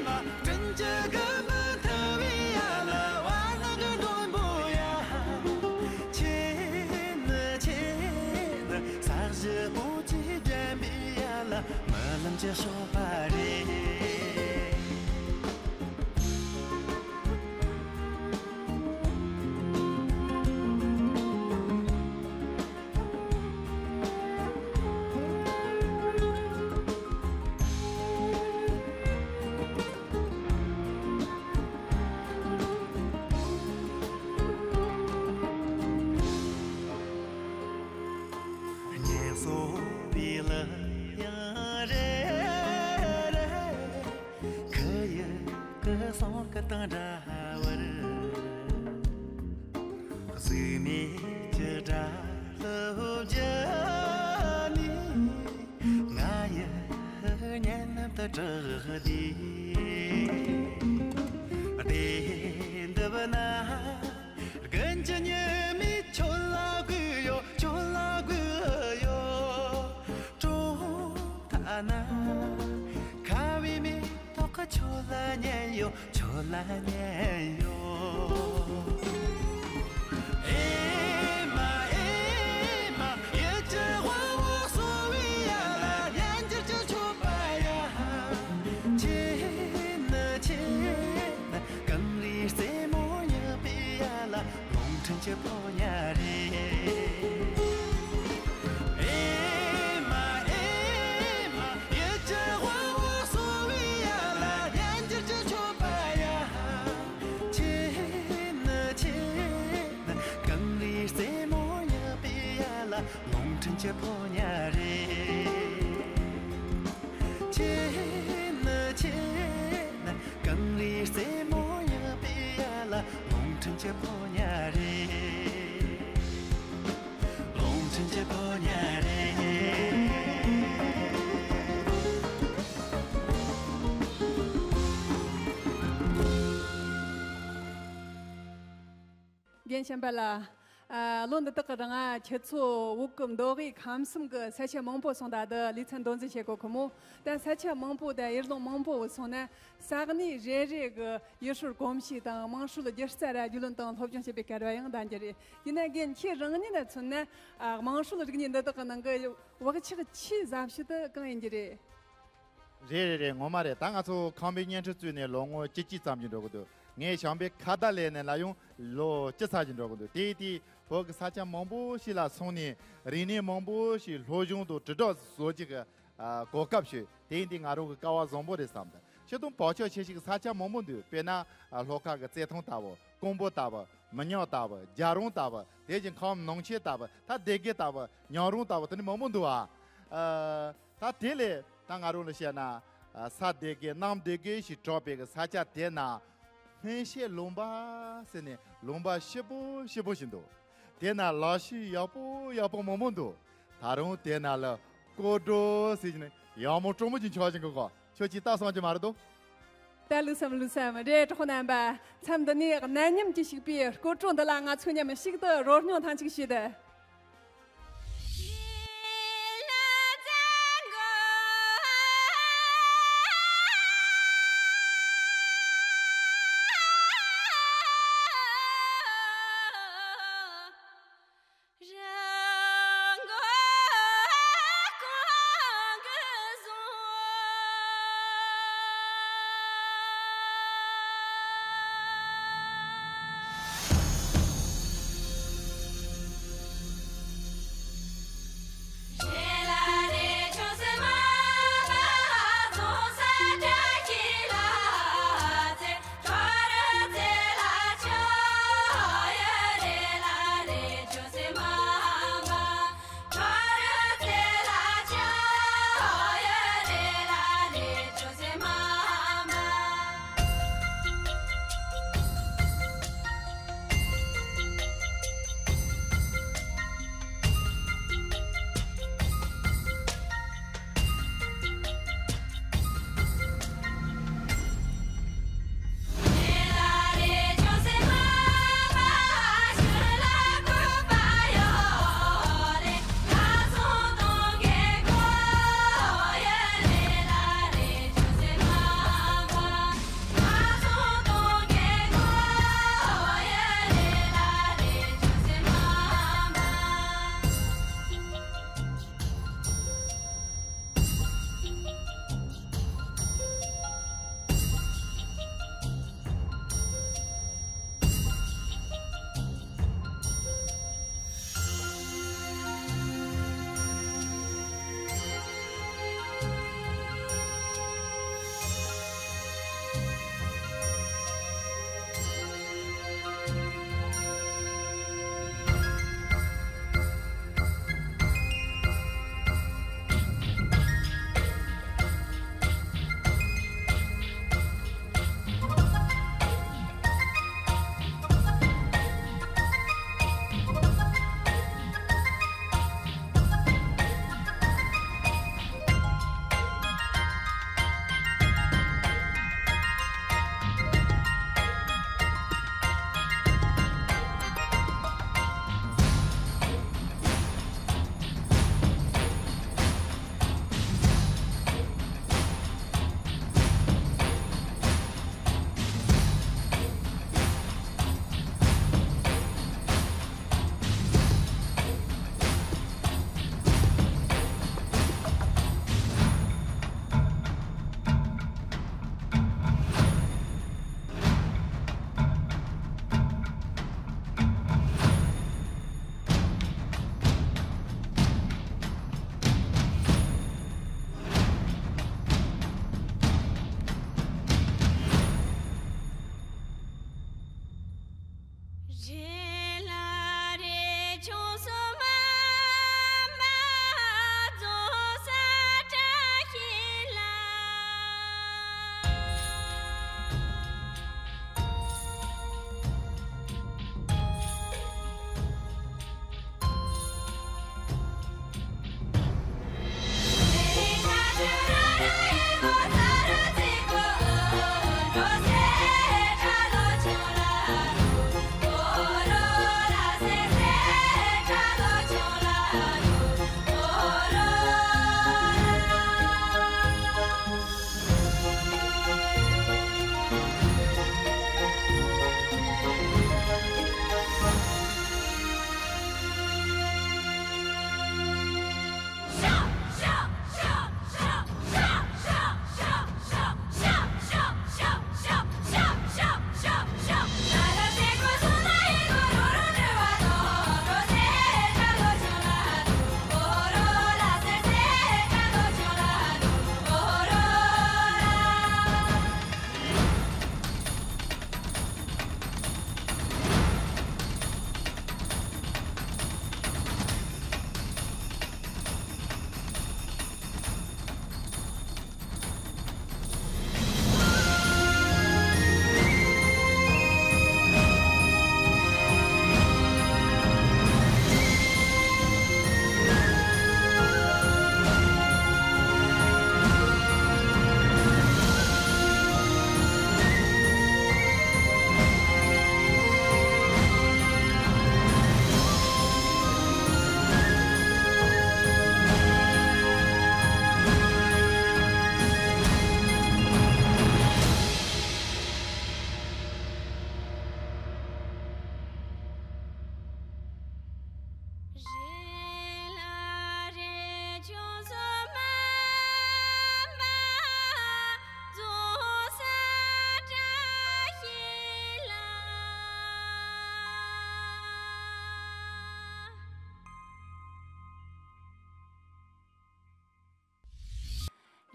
མ། དྲིན་གྱི་དགའ་མ་ཐུབ་པའི་ཡ་ལ་བ་ནག་གི་མགྲོན་པོ་ཡ། ཁྱེད་ནི་ཁྱེད་ནི་ས་གཞི་པོ་ཆེ་འགྲམ་པའི་ཡ་ལ་རྨི་ལམ་གྱི་ཞོགས་པ་རེད། ངལ་གསོ་བའི་གླུ་དབྱངས་རེ་རེ། ཁུ་ཡི་གི་སོང་གི་དང་འདྲ་བར། གཟུགས་མེད་ཀྱི་སྒྲ་ལུ་བརྒྱུད་ནས། ང་ཡི་སྙན་ལམ་དུ་གྲགས་ཏེ། བདེ་འདབས་ན་དགུན་གྱི་ཉི་མས་ཁྱོད་ལ་གུས་ཡོད། ཁྱོད་ལ་གུས་ཡོད། གྲོང་ཁ་ན་ཁ་བའི་མེ་ཏོག་ཁྱོད་ལ་ཉན་ཡོད། ཁྱོད་ལ་ཉན་ཡོད། ཨེ་མ་ཨེ་མ། ཡིད་ཀྱི་དབང་པོ་གསོ་བའི་ཡ་ལ་སྙན་འགྱུར་གྱི་མཆོད་པ་ཡ། ཁྱེད་ནི་ཁྱེད་ནི་གངས་རིའི་རྩེ་མོ་ཡངས་པའི་ཡ་ལ་རླུང་འཕྲིན་གྱི་ཕོ་ཉ་རེད། ཨེ་མ་ཨེ་མ། ཡིད་ཀྱི་དབང་པོ་གསོ་བའི་ཡ་ལ་སྙན་འགྱུར་གྱི་མཆོད་པ་ཡ། ཁྱེད་ནི་ཁྱེད་ནི་གངས་རིའི་རྩེ་མོ་ཡངས་པའི་ཡ་ལ་རླུང་འཕྲིན་གྱི་ཕོ་ཉ་རེད། ཁྱེད་ནི་ཁྱེད་ནི་གངས་རིའི་རྩེ་མོ་ཡངས་པའི་ཡ་ལ་རླུང་འཕྲིན་གྱི་ཕོ་ཉ་རེད། རླུང་འཕྲིན་གྱི་ཕོ་ཉ་རེད། རྒན་བྱམས་པ་ལགས། ཨ། ལོ་འདི་དག་གི་རིང་ང་ཁྱེད་ཚོ་བོད་ཀྱི་མདོ་དབུས་ཁམས་གསུམ་གྱི་ས་ཆ་མང་པོ་སོང་། ད་ལྟ་ལེ་ཚན་མདོ་འཛིན་བྱེད་དགོས་ཁོ་མོ། ད་ས་ཆ་མང་པོ་དང་ཡུལ་ལུང་མང་པོ་བུད་སོང་ན། ས་གནས་རེ་རེ་གི་ཡུལ་སྲོལ་གོམས་གཤིས་དང་དམངས་སྲོལ་སྒྱུ་རྩལ་ར་རྒྱུས་ལོན་དང་སློབ་སྦྱོང་བྱེད་པའི་སྐལ་བ་ཡང་ལྡན་རྒྱུ་རེད། ཡིན་ན་རྒན་ཁྱེད་རང་ཉིད་ལ་མཚོན་ན། ཨ། དམངས་སྲོལ་རིག་གནས་འདི་དག་གི་ནང་གི་བག་ཆགས་ཆེས་ཟབ་ཤོས་དེ་གང་ཡིན་རྒྱུ་རེད། རེད་རེད་རེད། ངོ་མ་རེད། ད་ང་ཚོ་ཁམས་པའི་བརྙན་འཕྲིན་བཙུགས་ནས་ལོ་ངོ་བཅུ་གཅིག་ཙམ་ཞིག་འགྲོ་གི་འདུག་ངས་བྱམས་པའི་ཁ་བརྡ་ལས་ནས་ལ་ཡང་ལོ་བཅུ་ཙམ་ཞིག་འགྲོ་གི་འདུག་དེའི་དུས་བོད་ཀྱི་ས་ཆ་མང་པོ་ཞིག་ལ་སོང་ནས་རིག་གནས་མང་པོ་ཞིག་སློབ་སྦྱོང་དང་དྲིལ་བསྒྲགས་བཟོ་རྒྱུ་གི། ཨ། གོ་སྐབས་ཞུས། དེ་ཡིན་དུས་ང་རང་གི་སྐལ་བ་བཟང་པོ་རེད་བསམ་འདུག་སྤྱིར་བཏང་བོད་ཆོལ་ཁྱད་ཞིག་གི་ས་ཆ་མང་པོ་འདུག་དཔེར་ན། ཨ། ལྷོ་ཁ་གི་རྩེ་ཐང་ལྟ་བུ། ཀོང་པོ་ལྟ་བུ། མི་ཉག་ལྟ་བུ། རྒྱལ་རོང་ལྟ་བུ། དེ་བཞིན་ཁམས་ནང་ཆེན་ལྟ་བུ། ད་སྡེ་དགེ་ལྟ་བུ། ཉང་རོང་ལྟ་བུ། དེ་ནི་མང་པོ་འདུག་ཨ། ཨ། ད་དེ་ལས་ད་ང་རང་ལ་བཤད་ན། ཨ། ས་སྡེ་དགེ་གནམ་སྡེ་དགེ་ཞེས་གྲགས་པའི་གི་ས་ཆ་དེ་ན། སྨན་ཤེད་ལུང་པ་ཟེར་ནས་ལུང་པ་ཞིབ་པོ་ཞིབ་པོ་ཞིག་འདུག་དེ་ན་ལག་ཤེས་ཡག་པོ་ཡག་པོ་མང་པོ་འདུག་ད་རུང་དེ་ན་ལ་སྐོར་བྲོ་ཟེར་ནས་ཡག་མོ་སྤྲོ་མོ་ཅིག་འཆར་བཞིན་གི་གོ། ཁྱོད་ཀྱིས་ལྟ་སོང་གི་མ་རེད་དོ། ད་ལུགས་སམ་ལུགས་སམ་རེད། གྲོགས་རྣམ་པ། མཚམས་འདི་ནས་གནད་མཉམ་གྱིས་ཕྱུག་པའི་སྐོར་བྲོ་འདི་ལ་ང་ཚོ་མཉམ་ཞིག་ཏུ་རོལ་མྱོང་ཐང་ཅིག་བྱེད་དེ།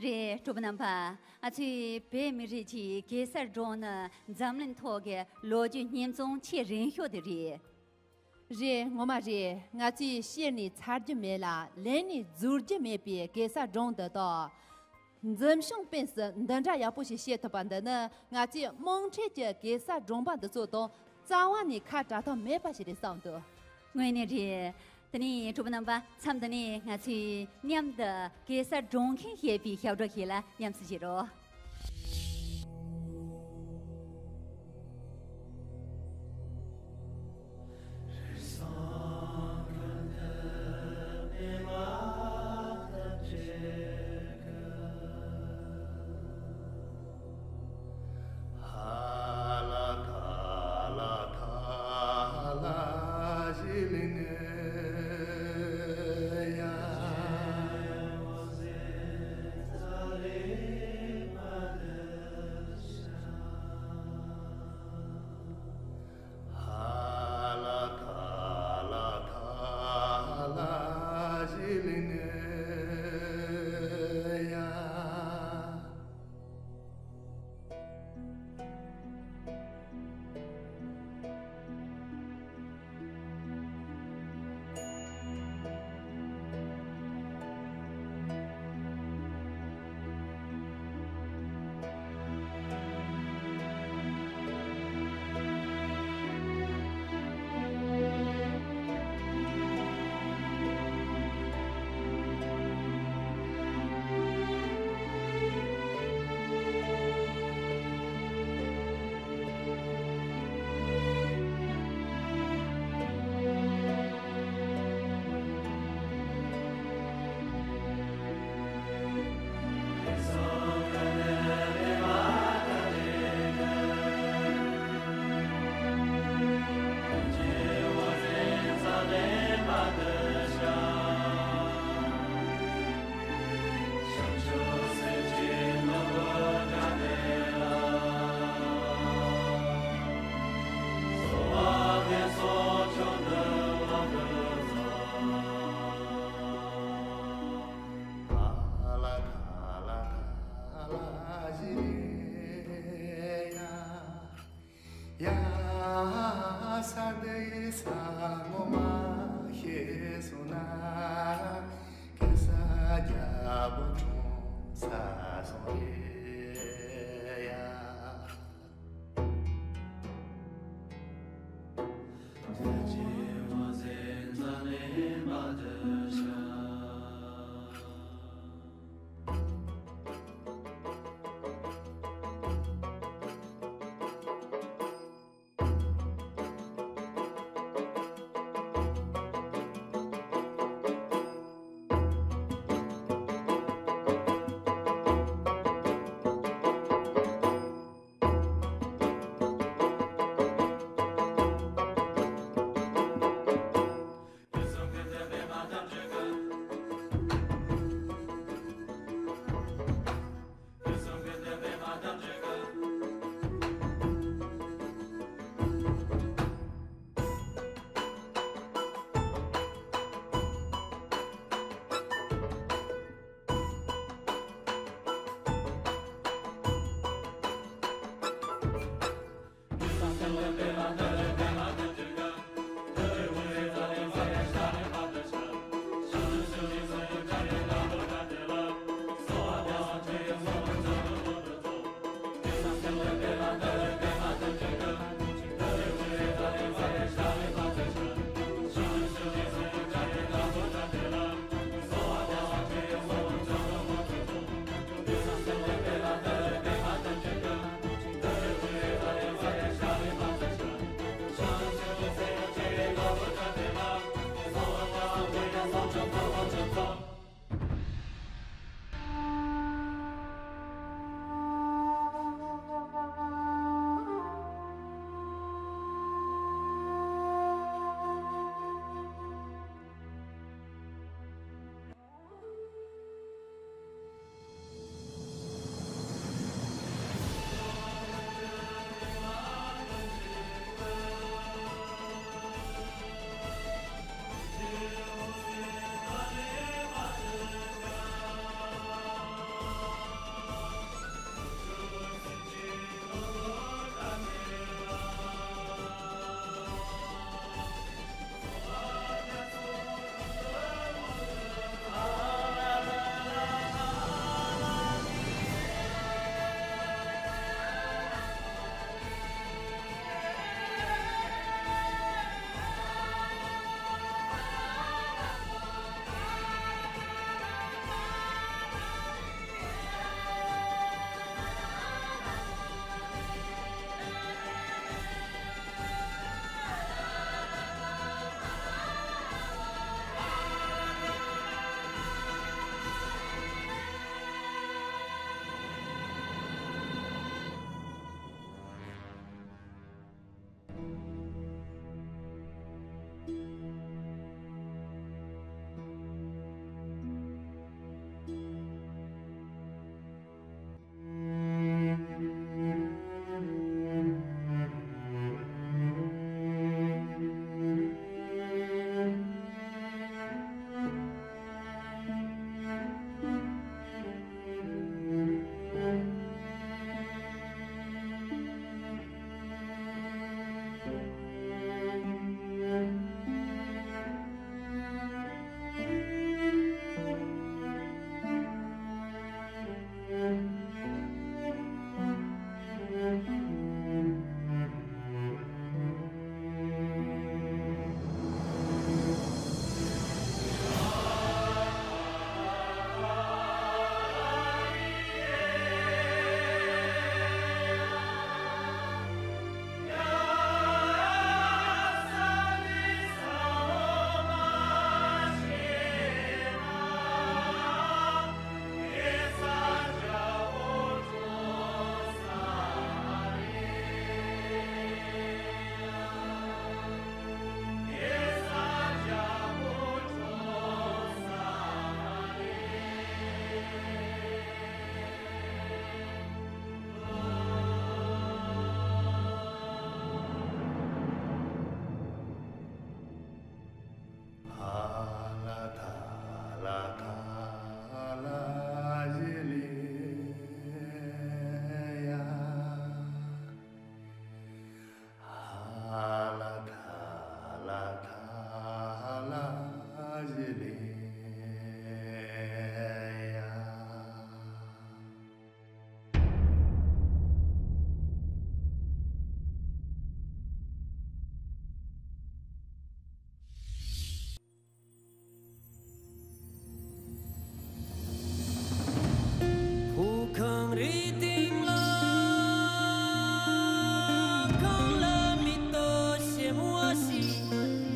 རེད། གྲོགས་པོ་རྣམ་པ། ང་ཚོའི་བོད་མི་རིགས་ཀྱི་གེ་སར་སྒྲུང་ནི་འཛམ་གླིང་ཐོག་གི་ལོ་རྒྱུས་རྙེད་རྩོམ་ཆེས་རིང་ཤོས་དེ་རེད། རེད། ངོ་མ་རེད། ང་ཚོས་བཤད་ནས་ཚར་རྒྱུ་མེད་ལ་ལེན་ནས་རྫོགས་རྒྱུ་མེད་པའི་གེ་སར་སྒྲུང་འདི་དག་འཛིན་བྱང་སྤེན་སྲིད་འདི་འདྲ་ཡག་པོ་ཞིག་བཤད་ཐུབ་པ་འདི་ནི་ང་ཚོའི་དམངས་ཁྲོད་ཀྱི་གེ་སར་སྒྲུང་པ་འདི་ཚོ་དང་རྩ་བ་ནས་ཁ་བྲལ་ཐབས་མེད་པ་ཞིག་རེད་བསམ་འདུག་དངོས་གནས་རེད། དེ་ནས་གྲོགས་པོ་རྣམ་པ། མཚམས་འདི་ནས་ང་ཚོས་མཉམ་དུ་གེ་སར་སྒྲུང་མཁན་ཞེས་པའི་ཞབས་བྲོ་ཞིག་ལ་མཉམ་དུ་གཟིགས་རོགས། ཡ་ས་དེ་ས་ངོ་མ་ཤེས་སོང་ན་གེ་སར་རྒྱལ་པོ་གྲོངས་ས་སོང་རེད་ཡ།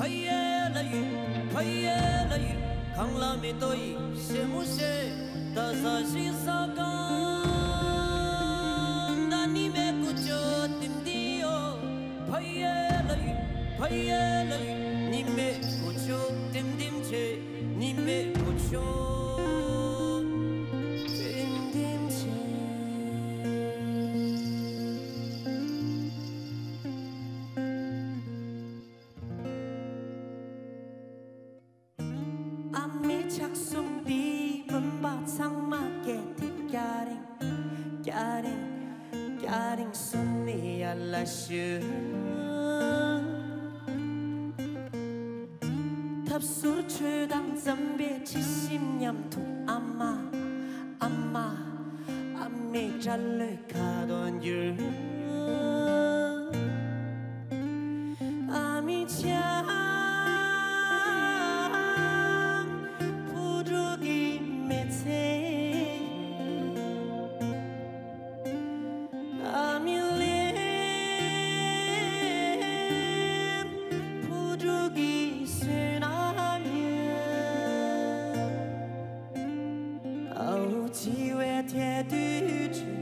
ཕ་ཡུལ་ལ་ཡུལ། ཕ་ཡུལ་ལ་ཡུལ། གངས་ལ་མེ་ཏོག་ཡིན། ཞེ་མུ་ཞེ། ད་ཟ་ཞིང་ཟ་གང་། ད་ནི་མེ་ཀུ་ཅོ་ཏིམ་ཏིམ་ཡོ། ཕ་ཡུལ་ལ་ཡུལ། ཕ་ཡུལ་ལ་ཡུལ། ནི་མེ་ཀུ་ཅོ་ཏིམ་ཏིམ་ཆེ། ནི་མེ་ཀུ་ཅོ་ཏིམ་ཏིམ་ཆེ། ཨ་མའི་ཕྱག་ཟུང་འདིས་མུན་པ་ཚང་མ་བསྐྱལ་ཏེ། སྐྱ་རེངས། སྐྱ་རེངས། སྐྱ་རེངས་སུ་ནི་ཡར་ལ་ཞུ། ཐབ་ཟུར་ཁྲོད་དང་འཛམ་བུའི་དྲི་ཞིམ་མཉམ་དུ། ཨ་མ། ཨ་མ། ཨ་མའི་སྐྲ་ལོའི་ཁ་དོག་འགྱུར། ཨ་མའི་ལྕམ་བུ་ཕྲུག་གི་མི་ཚེ། ཨ་མའི་ལན་བུ་ཕྲུག་གི་བསོད་ནམས་ཡིན། ཨའོ་འཆི་བའི་ཐལ་དུས་ཀྱི་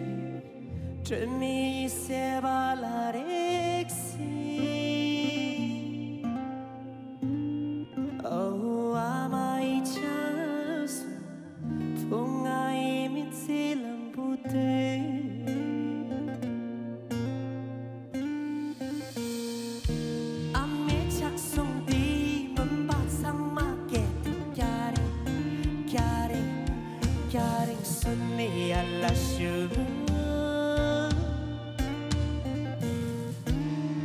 སྒྲོན་མེ་ཡི་ཟེར་བ་ལ་རེག་སྲིད། ཨའོ་ཨ་མ་ཡི་ཕྱག་ཟུང་བུ་ང་ཡི་མི་ཚེ་ལམ་བུ་དེ། ཨ་མའི་ཕྱག་ཟུང་འདིས་མུན་པ་ཚང་མ་བསྐྱལ་ཏེ། སྐྱ་རེངས། སྐྱ་རེངས། སྐྱ་རེངས་སུ་ནི་ཡར་ལ་ཞུ།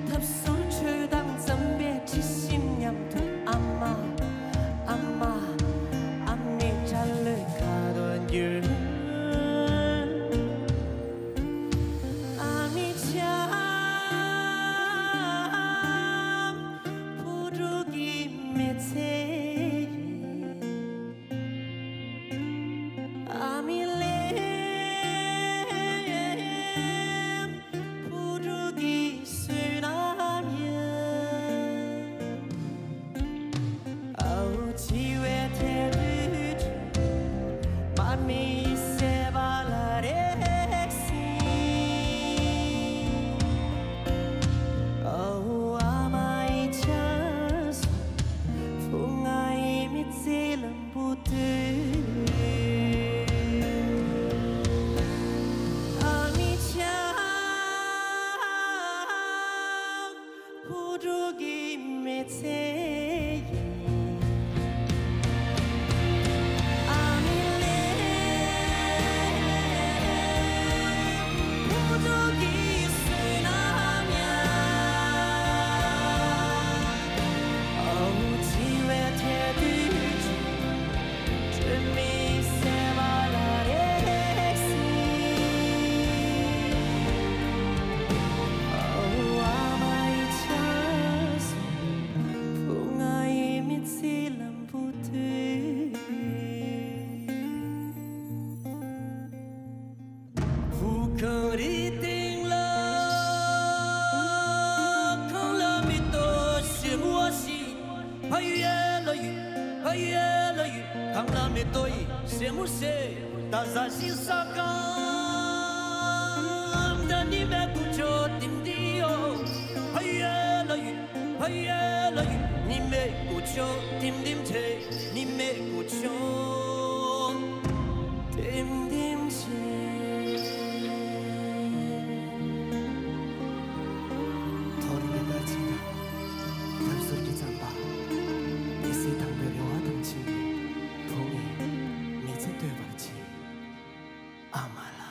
ཐབ་ཟུར་ཁྲོད་དང་འཛམ་བུའི་དྲི་ཞིམ་མཉམ་དུ། ཨ་མ། ཨ་མ། ཨ་མའི་སྐྲ་ལོའི་ཁ་དོག་འགྱུར། ཨ་མའི་ལྕམ་བུ་ཕྲུག་གི་མི་ཚེ་ཡིན། ཨ་མའི་ལན་བུ་ཕྲུག་གི་བསོད་ནམས་ཡིན། ཨའོ་འཆི་བའི་ཐལ་དུས་ཀྱི་མར་མེ་ཡི་ཟེར་བ་ལ་རེག་སྲིད། ཨའོ་ཨ་མ་ཡི་ཕྱག་ཟུང་བུ་ང་ཡི་མི་ཚེ་ལམ་བུ་དེ། ཨ་མའི་ལྕམ་བུ་ཕྲུག་གི་མི་ཚེ་ཡིན། ཨ་མའི་ལན་བུ་ཕྲུག་གི་བསོད་ནམས་ཡིན། ཨའོ་འཆི་བའི་ཐལ་དུས་ཀྱི་སྒྲོན་མེ་ཟེར་བ་ལ་རེག་སྲིད། ཨའོ་ཨ་མ་ཡི་ཕྱག་ཟུང་བུ་ང་ཡི་མི་ཚེ་ལམ་བུ་དེ། བུ་གངས་རིའི་སྟེང་ལ། གངས་ལ་མེ་ཏོག་ཞིམ་པོ་ཞིག་ཕ་ཡུལ་ལ་ཡུལ། ཕ་ཡུལ་ལ་ཡུལ། གངས་ལ་མེ་ཏོག་ཡིན་ཞེ་མུ་ཞེ། ད་ཟ་ཞིང་ཟ་གང་། ད་ནི་མེ་ཀུ་ཅོ་ཏིམ་ཏིམ་ཡོ། ཕ་ཡུལ་ལ་ཡུལ། ཕ་ཡུལ་ལ་ཡུལ། ནི་མེ་ཀུ་ཅོ་ཏིམ་ཏིམ་ཆེ། ནི་མེ་ཀུ་ཅོ་ཏིམ་ཏིམ་ཆེ། མཐོ་རིས་ཀྱི་དར་ཆེན་དང་། ཐབ་ཟུར་གྱི་རྩམ་པ། མི་ཚེ་དང་པོའི་རེ་བ་དང་བཅས་པའི་བུ་ངའི་མི་ཚེ་གཏོད་པར་བྱེད། ཨ་མ་ལགས།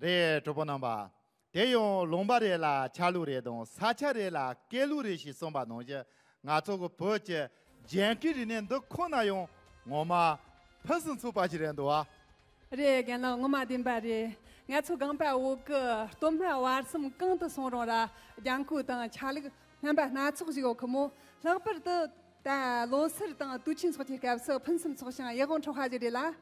རེད། གྲོགས་པོ་རྣམ་པ། དེ་ཡང་ལུང་པ་རེ་ལ་ཆ་ལུགས་རེ་དང་ས་ཆ་རེ་ལ་སྐད་ལུགས་རེ་ཞེས་གསུངས་པ་ནང་བཞིན། ང་ཚོ་གི་བོད་ཀྱི་རྒྱན་སྐད་རིག་གནས་འདི་ཁོ་ན་ཡང་ངོ་མ་ཕུན་སུམ་ཚོགས་པ་ཞིག་རེད་འདུག་ཨ། རེད། རྒན་ལགས་ངོ་མ་བདེན་པ་རེད། ང་ཚོ་སྒང་པ་བོད་ཀྱི་སྟོད་སྨད་བར་གསུམ་གང་དུ་སོང་རུང་ར། རྒྱན་གོས་དང་ཆ་ལུགས་རྣམ་པ་སྣ་ཚོགས་ཤིག་ཡོད་ཁི་མོ། ལྷག་པར་དུ་ད་ལོ་སར་དང་དུས་ཆེན་སོགས་ཀྱི་སྐབས་སུ་ཕུན་སུམ་ཚོགས་ཤིང་ཡིད་དབང་འཕྲོག་པ་ཞིག་རེད་ལ།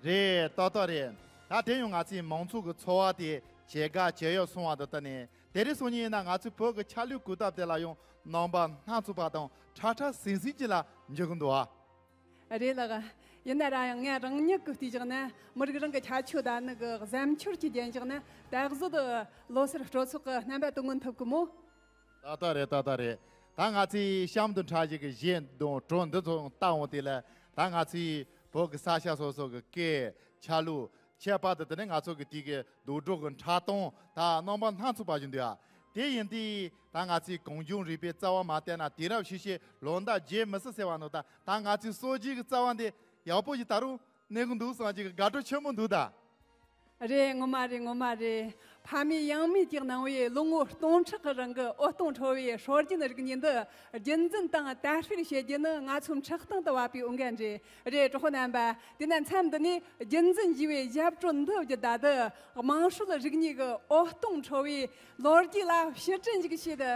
རེད། ཏག་ཏག་རེད། ད་དེ་ཡང་ང་ཚོའི་མང་ཚོགས་ཀྱི་འཚོ་བ་དེ་ཇེ་དགའ་ཇེ་ཡག་སོང་བ་དང་བསྟུན་ནས། དེ་རིང་སང་ཉིན་ཡིན་ན་ང་ཚོའི་བོད་ཀྱི་ཆ་ལུགས་གོས་སྟབས་དེ་ལ་ཡང་རྣམ་པ་སྣ་ཚོགས་པ་དང་ཁྲ་ཁྲ་ཟིང་ཟིང་ཅིག་ལ་འགྱུར་གྱི་འདུག་ཨ། རེད་ལགས། ཡིན་ན་ར་ཡང་ང་རང་ཉིད་ཀྱིས་བལྟས་བཞག་ན། མི་རིགས་རང་གི་ཁྱད་ཆོས་དང་ནི་གི་གཟབ་མཆོར་གྱི་རྒྱན་བཞག་ན། ད་གཟོད་ལོ་སར་སྤྲོ་ཚོགས་ཀྱི་རྣམ་པ་དེ་མངོན་ཐུབ་གི་མོ། ཏག་ཏག་རེད། ཏག་ཏག་རེད། ད་ང་ཚོའི་གཤམ་དུ་འཁྲབ་བཞིན་གྱི་གཞས་དང་བྲོ་འདི་ཚོ་ལྟ་འོང་དུས་ལ། ད་ང་ཚོའི་བོད་ཀྱི་ས་ཆ་སོ་སོ་གི་སྐད་ཆ་ལུགས། ཁྱད་པར་དུ་དེ་ནས་ང་ཚོ་གི་དུས་ཀྱི་རྡོག་སྒྲོག་གི་འཁྲབ་སྟོན་ད་རྣམ་པ་སྣ་ཚོགས་པ་ཞིག་འདུག་ཨ། དེ་ཡིན་དུས་ད་ང་ཚོའི་གངས་ལྗོངས་རིག་པའི་རྩ་བ་མ་བརྟན་ན་དུས་རབས་ཕྱིས་ཕྱིས་ལོ་ཟླ་བརྗེ་མི་སྲིད་ཟེར་བ་ནོ། ད་ད་ང་ཚོའི་སྲོལ་རྒྱུན་གྱི་རྩ་བ་འདི་ཡག་པོ་ཞིག་ད་རུང་གནས་ཀྱི་འདུག་བསམ་གྱི་དགའ་སྤྲོ་ཆེན་པོ་འདུག་ད། རེད། ངོ་མ་རེད། ངོ་མ་རེད། ཕ་མེས་ཡང་མེས་ཀྱི་གནང་བའི་ལོ་ངོ་སྟོང་ཕྲག་གི་རིང་གི་འོད་སྟོང་འཕྲོ་བའི་སྲོལ་རྒྱུན་རིག་གནས་འདི་རྒྱུན་འཛིན་དང་དར་སྤེལ་བྱེད་རྒྱུ་ནི་ང་ཚོའི་འཁྲབ་སྟོན་དུ་བབས་པའི་འོས་འགན་རེད། རེད། གྲོགས་པོ་རྣམ་པ། དེ་ན་མཚམས་འདི་ནས་རྒྱུན་འཛིན་ཞུས་པའི་ཞབས་བྲོ་འདི་བརྒྱུད་ད་དུ་དམངས་སྲོལ་རིག་གནས་ཀྱི་འོད་སྟོང་འཕྲོ་བའི་ལོ་རྒྱུས་ལ་ཕྱིར་དྲན་ཞིག་བྱེད་དུ།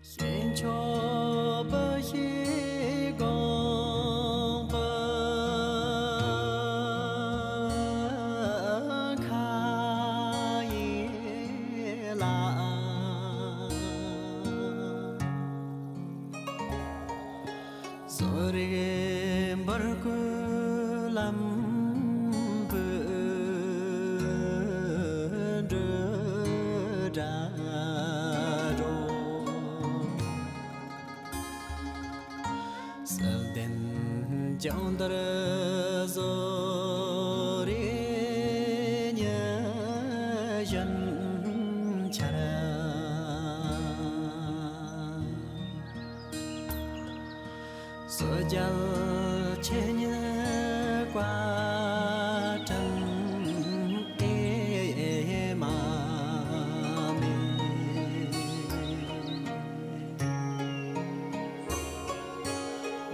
ཞེན་ཆོག་པ་ཞིག་དགོངས་པ་ཁ་ཡི་ལ། བཟོ་རིག་འབར་ཁུ་ལམ་བུ་འགྲོ་འདྲ་འགྲོ། གསལ་ལྡན་སྦྱང་བརྡར་བཟོ་རིག་ཉི་གཞོན་འཆར། སོ་རྒྱལ་ཆེ་ཉེ་བཀའ་དྲིན་ཨེ་མ་མེད།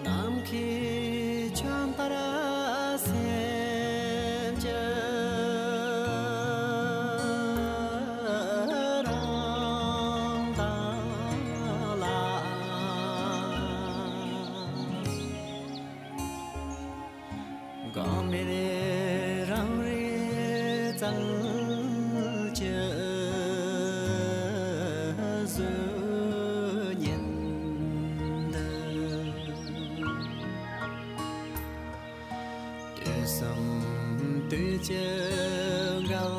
ནམ་མཁའི་ གང་མེད་རང་རེ་བཙལ་གྱི་གཟུགས་བརྙན་འདི། དུས་གསུམ་དུས་ཀྱི་འགལ་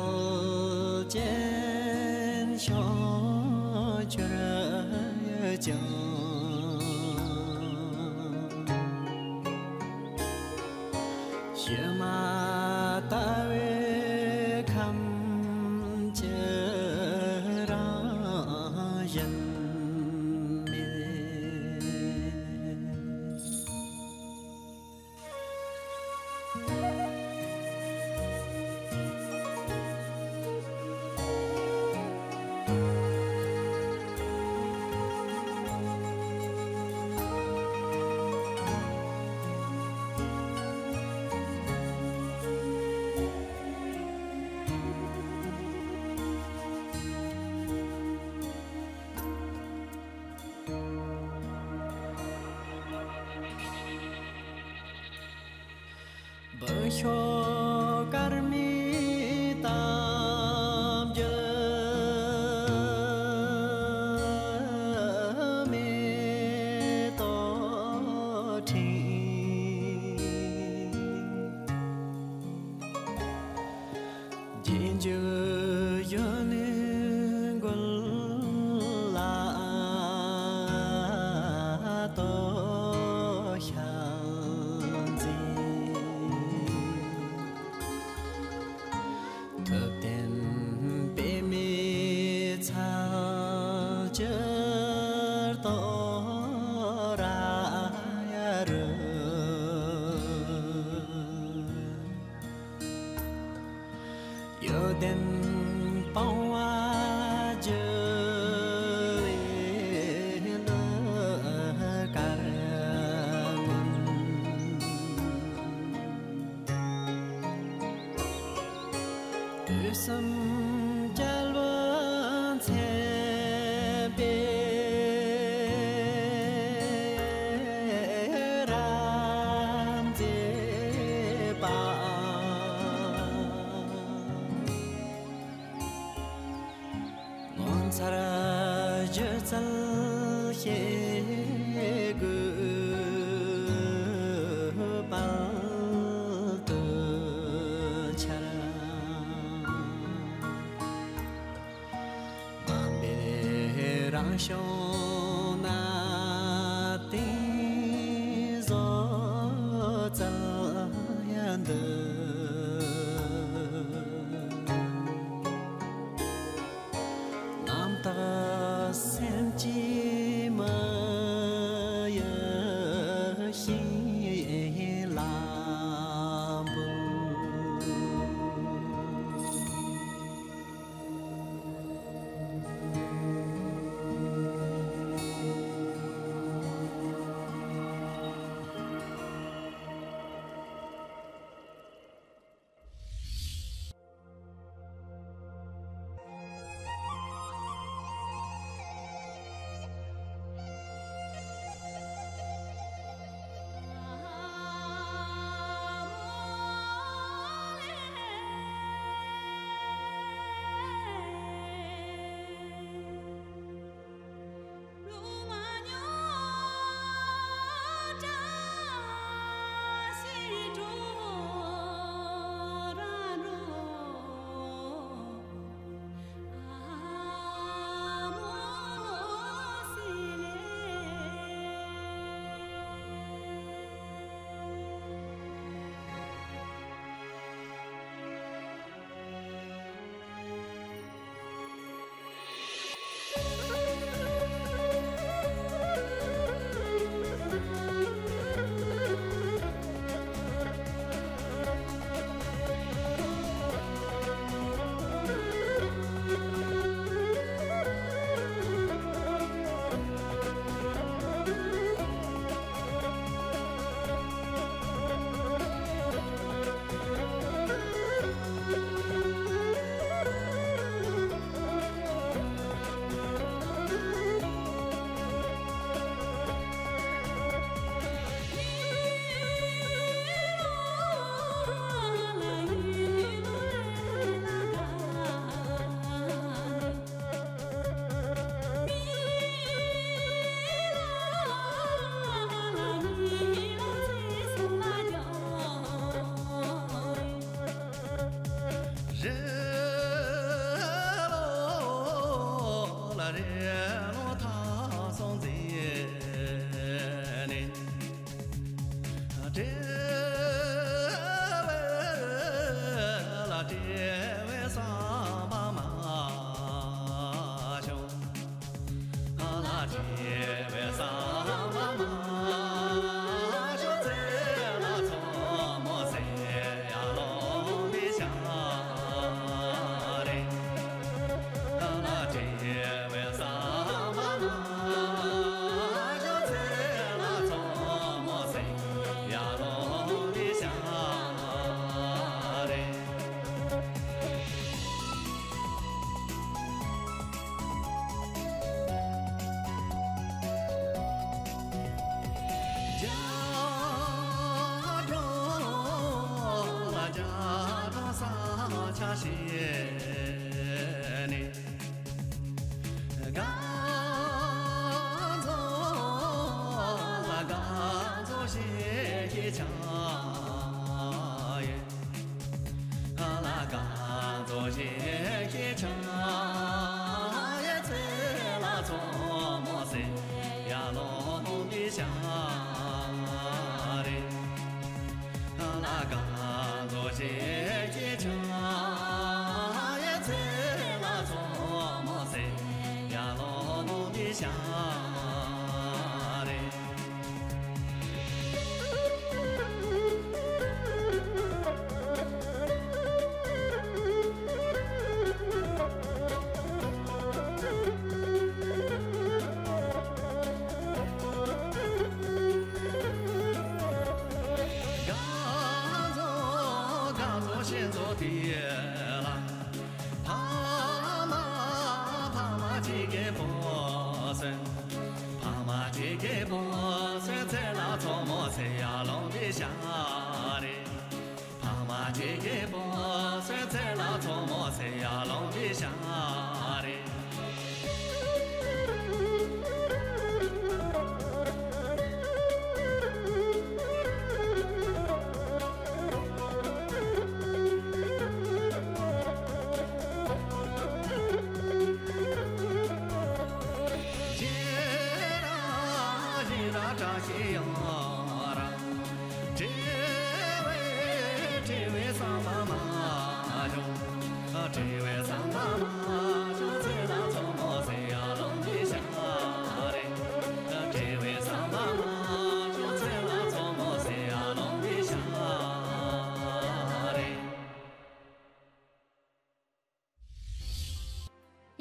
རྐྱེན་ཤོག་གྱུར་ཀྱང་། ཕྱི་མ་ལྟ་བུའི་ཁམས་ཀྱི་རང་བཞིན་མེད། འབུ་ཤོག་དཀར་མོའི་གཏམ་རྒྱུད་མེ་ཏོག་ཁྲིད། རྗེས་འཇུག་གཞོན་ནུའི་མགུལ་ལ་ལྟོ་ཤ་མཛེས། ཐུབ་བསྟན་པདྨའི་ཚལ་གྱི་ལྟོ་ར་ཡ་རུ། གཡོ་ལྡན་སྤང་བ་རྒྱུ་བའི་ལུ་དཀར་སྔོན། དུས་གསུམ་རྒྱལ་པོ་མཚན་དཔེ་རབ་མཛེས་པ། ངོ་མཚར་སྒྱུ་རྩལ་ཤེལ་སྒོའི་དཔལ་དུ་འཆར། དམའ་འབེབས་རང་བྱུང་གནའ་དེང་བཟོ་རྩལ་འདི། རྣམ་དག་སེམས་ཀྱི་མི་ཡི་ཤིང་ལ་འབུལ།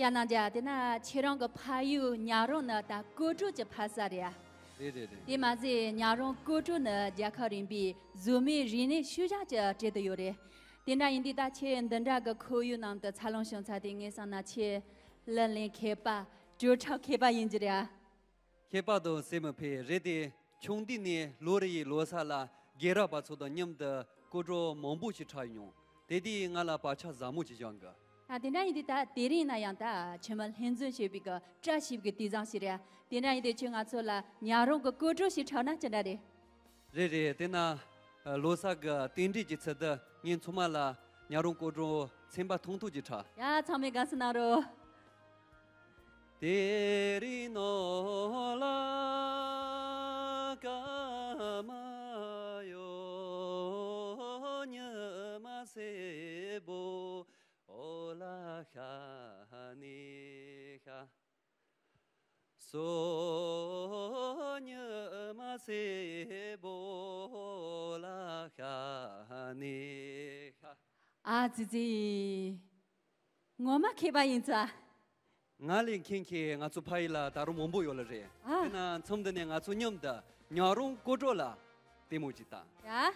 ཡ་ནང་རྒྱ་དེ་ན་ཁྱེད་རང་གི་ཕ་ཡུལ་ཉག་རོང་ནི་ད་ཀོ་ཀྲོ་གི་ཕ་ས་རེད། རེད་རེད་རེད། དེ་མ་ཟད་ཉག་རོང་ཀོ་ཀྲོ་ནི་རྒྱལ་ཁབ་རིམ་པའི་བཟོ་མའི་རིག་གནས་ཤུལ་བཞག་ཅིག་གྲས་དུ་ཡོད་རེད། དེ་འདྲ་ཡིན་དུས་ད་ཁྱེད་འདི་འདྲ་གི་ཁོར་ཡུག་ནང་དུ་འཚར་ལོངས་བྱུང་ཚར་དུས་ངས་བསམ་ན་ཁྱེད་གླུ་ལེན་མཁས་པ་བྲོ་འཁྲབ་མཁས་པ་ཡིན་གྱི་རེད་ཨ། ཁྱད་པར་དུ་སེམས་མི་ཕོད་རེད་དེ། ཆུང་དུས་ནས་ལོ་རེ་ཡི་ལོ་གསར་ལ་རྒན་རབས་པ་ཚོ་དང་མཉམ་དུ་སྐོར་བྲོ་མང་པོ་ཞིག་འཁྲབ་མྱོང་། དེ་དུས་ང་ལ་བག་ཆགས་ཟབ་མོ་ཞིག་བཞག་གི། ད་དེ་འདྲ་ཡིན་དུས་ད་དེ་རིང་ན་ཡང་ད་ཁྱོད་མ་ལྷན་འཛོམས་བྱེད་པའི་གི་བཀྲ་ཤིས་པའི་དུས་བཟང་ཞིག་རེད། དེ་འདྲ་ཡིན་དུས་ཁྱོད་ང་ཚོ་ལ་ཉག་རོང་གི་སྐོར་བྲོ་ཞིག་འཁྲབ་ན་ཅི་འདྲ་རེད། རེད་རེད། དེ་ན་ལོ་གསར་གི་རྟེན་འབྲེལ་གྱི་ཚུལ་དུ་ངས་ཚང་མ་ལ་ཉག་རོང་སྐོར་བྲོ་ཚན་པ་ཐུང་ཐུང་ཅིག་འཁྲབ། ཡ་ཚང་མས་དགའ་བསུ་གནང་རོགས། ཨ་ཙི་ཙི། ངོ་མ་མཁས་པ་ཡིན་ཙང་། ང་ལས་མཁྱེན་མཁན་ང་ཚོ་ཕ་ཡུལ་ལ་ད་རུང་མང་པོ་ཡོད་ལ་རེད། ཨ། དེ་ན་མཚམས་འདི་ནས་ང་ཚོ་མཉམ་དུ་ཉག་རོང་སྐོར་བྲོ་ལ་ལྟད་མོ་ཅིག་ལྟ། ཡ།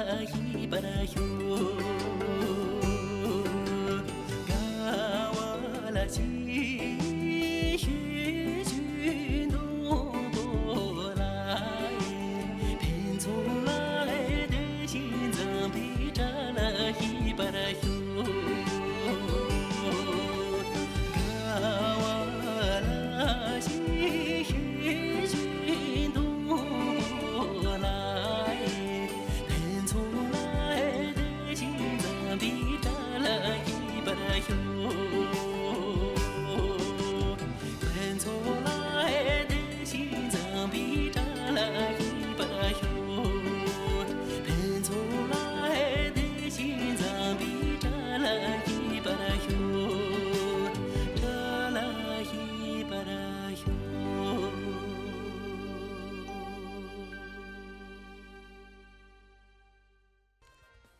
ལ་ཤིས་པར་ཤོག་དགའ་བ་ལ་ཤིས་ཤོད་ཅིག་མཐོན་པོ་ལ་ཕུན་ཚོགས་ལ་བདེ་ཞིང་འཛོམས་པའི་བཀྲ་ལ་ཤིས་པར་ཤོག་དགའ་བ་ལ་ཤིས་ཤོད་ཅིག་མཐོན་པོ་ལ། ཕུན་ཚོགས་ལ་བདེ་ཞིང་འཛོམས་པའི་བཀྲ་ལ་ཤིས་པར་ཤོག་ཕུན་ཚོགས་ལ་བདེ་ཞིང་འཛོམས་པའི་བཀྲ་ལ་ཤིས་པར་ཤོག་ཕུན་ཚོགས་ལ་བདེ་ཞིང་འཛོམས་པའི་བཀྲ་ལ་ཤིས་པར་ཤོག་བཀྲ་ལ་ཤིས་པར་ཤོག་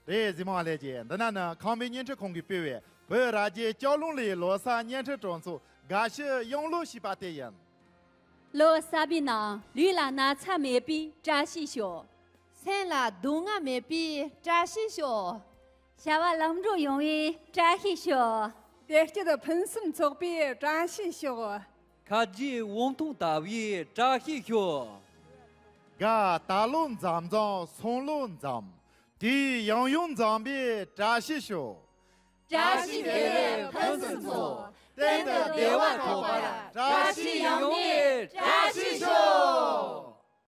རེད། གཟིགས་མོ་བ་ལྷན་རྒྱས། འདི་ན་ནི་ཁམས་པའི་བརྙན་འཕྲིན་ཁང་གིས་སྤེལ་བའི་བོད་རྭ་རྒྱའི་ལྕགས་ལུང་ལི་ལོ་གསར་བརྙན་འཕྲིན་སྤྲོ་ཚོགས་དགའ་བཞི་ཡང་ལོ་ཞེས་པ་དེ་ཡིན། ལོ་གསར་པའི་ནང་ལུས་ལ་ན་ཚ་མེད་པའི་བཀྲ་ཤིས་ཤོག་སེམས་ལ་སྡུག་བསྔལ་མེད་པའི་བཀྲ་ཤིས་ཤོག་བྱ་བ་ལམ་འགྲོ་ཡོང་བའི་བཀྲ་ཤིས་ཤོག་བདེ་སྐྱིད་ཕུན་སུམ་ཚོགས་པའི་བཀྲ་ཤིས་ཤོག་ཁ་རྗེ་བོང་ཐུང་ལྟ་བུའི་བཀྲ་ཤིས་ཤོག་དགའ་ད་ལོ་མཚམས་མཚམས་སང་ལོ་མཚམས། དུས་ཡང་ཡང་འཛོམས་པའི་བཀྲ་ཤིས་ཤོག་བཀྲ་ཤིས་བདེ་ལེགས་ཕུན་སུམ་ཚོགས། གཏན་དུ་བདེ་བ་ཐོབ་པར་བཀྲ་ཤིས་ཡང་མི་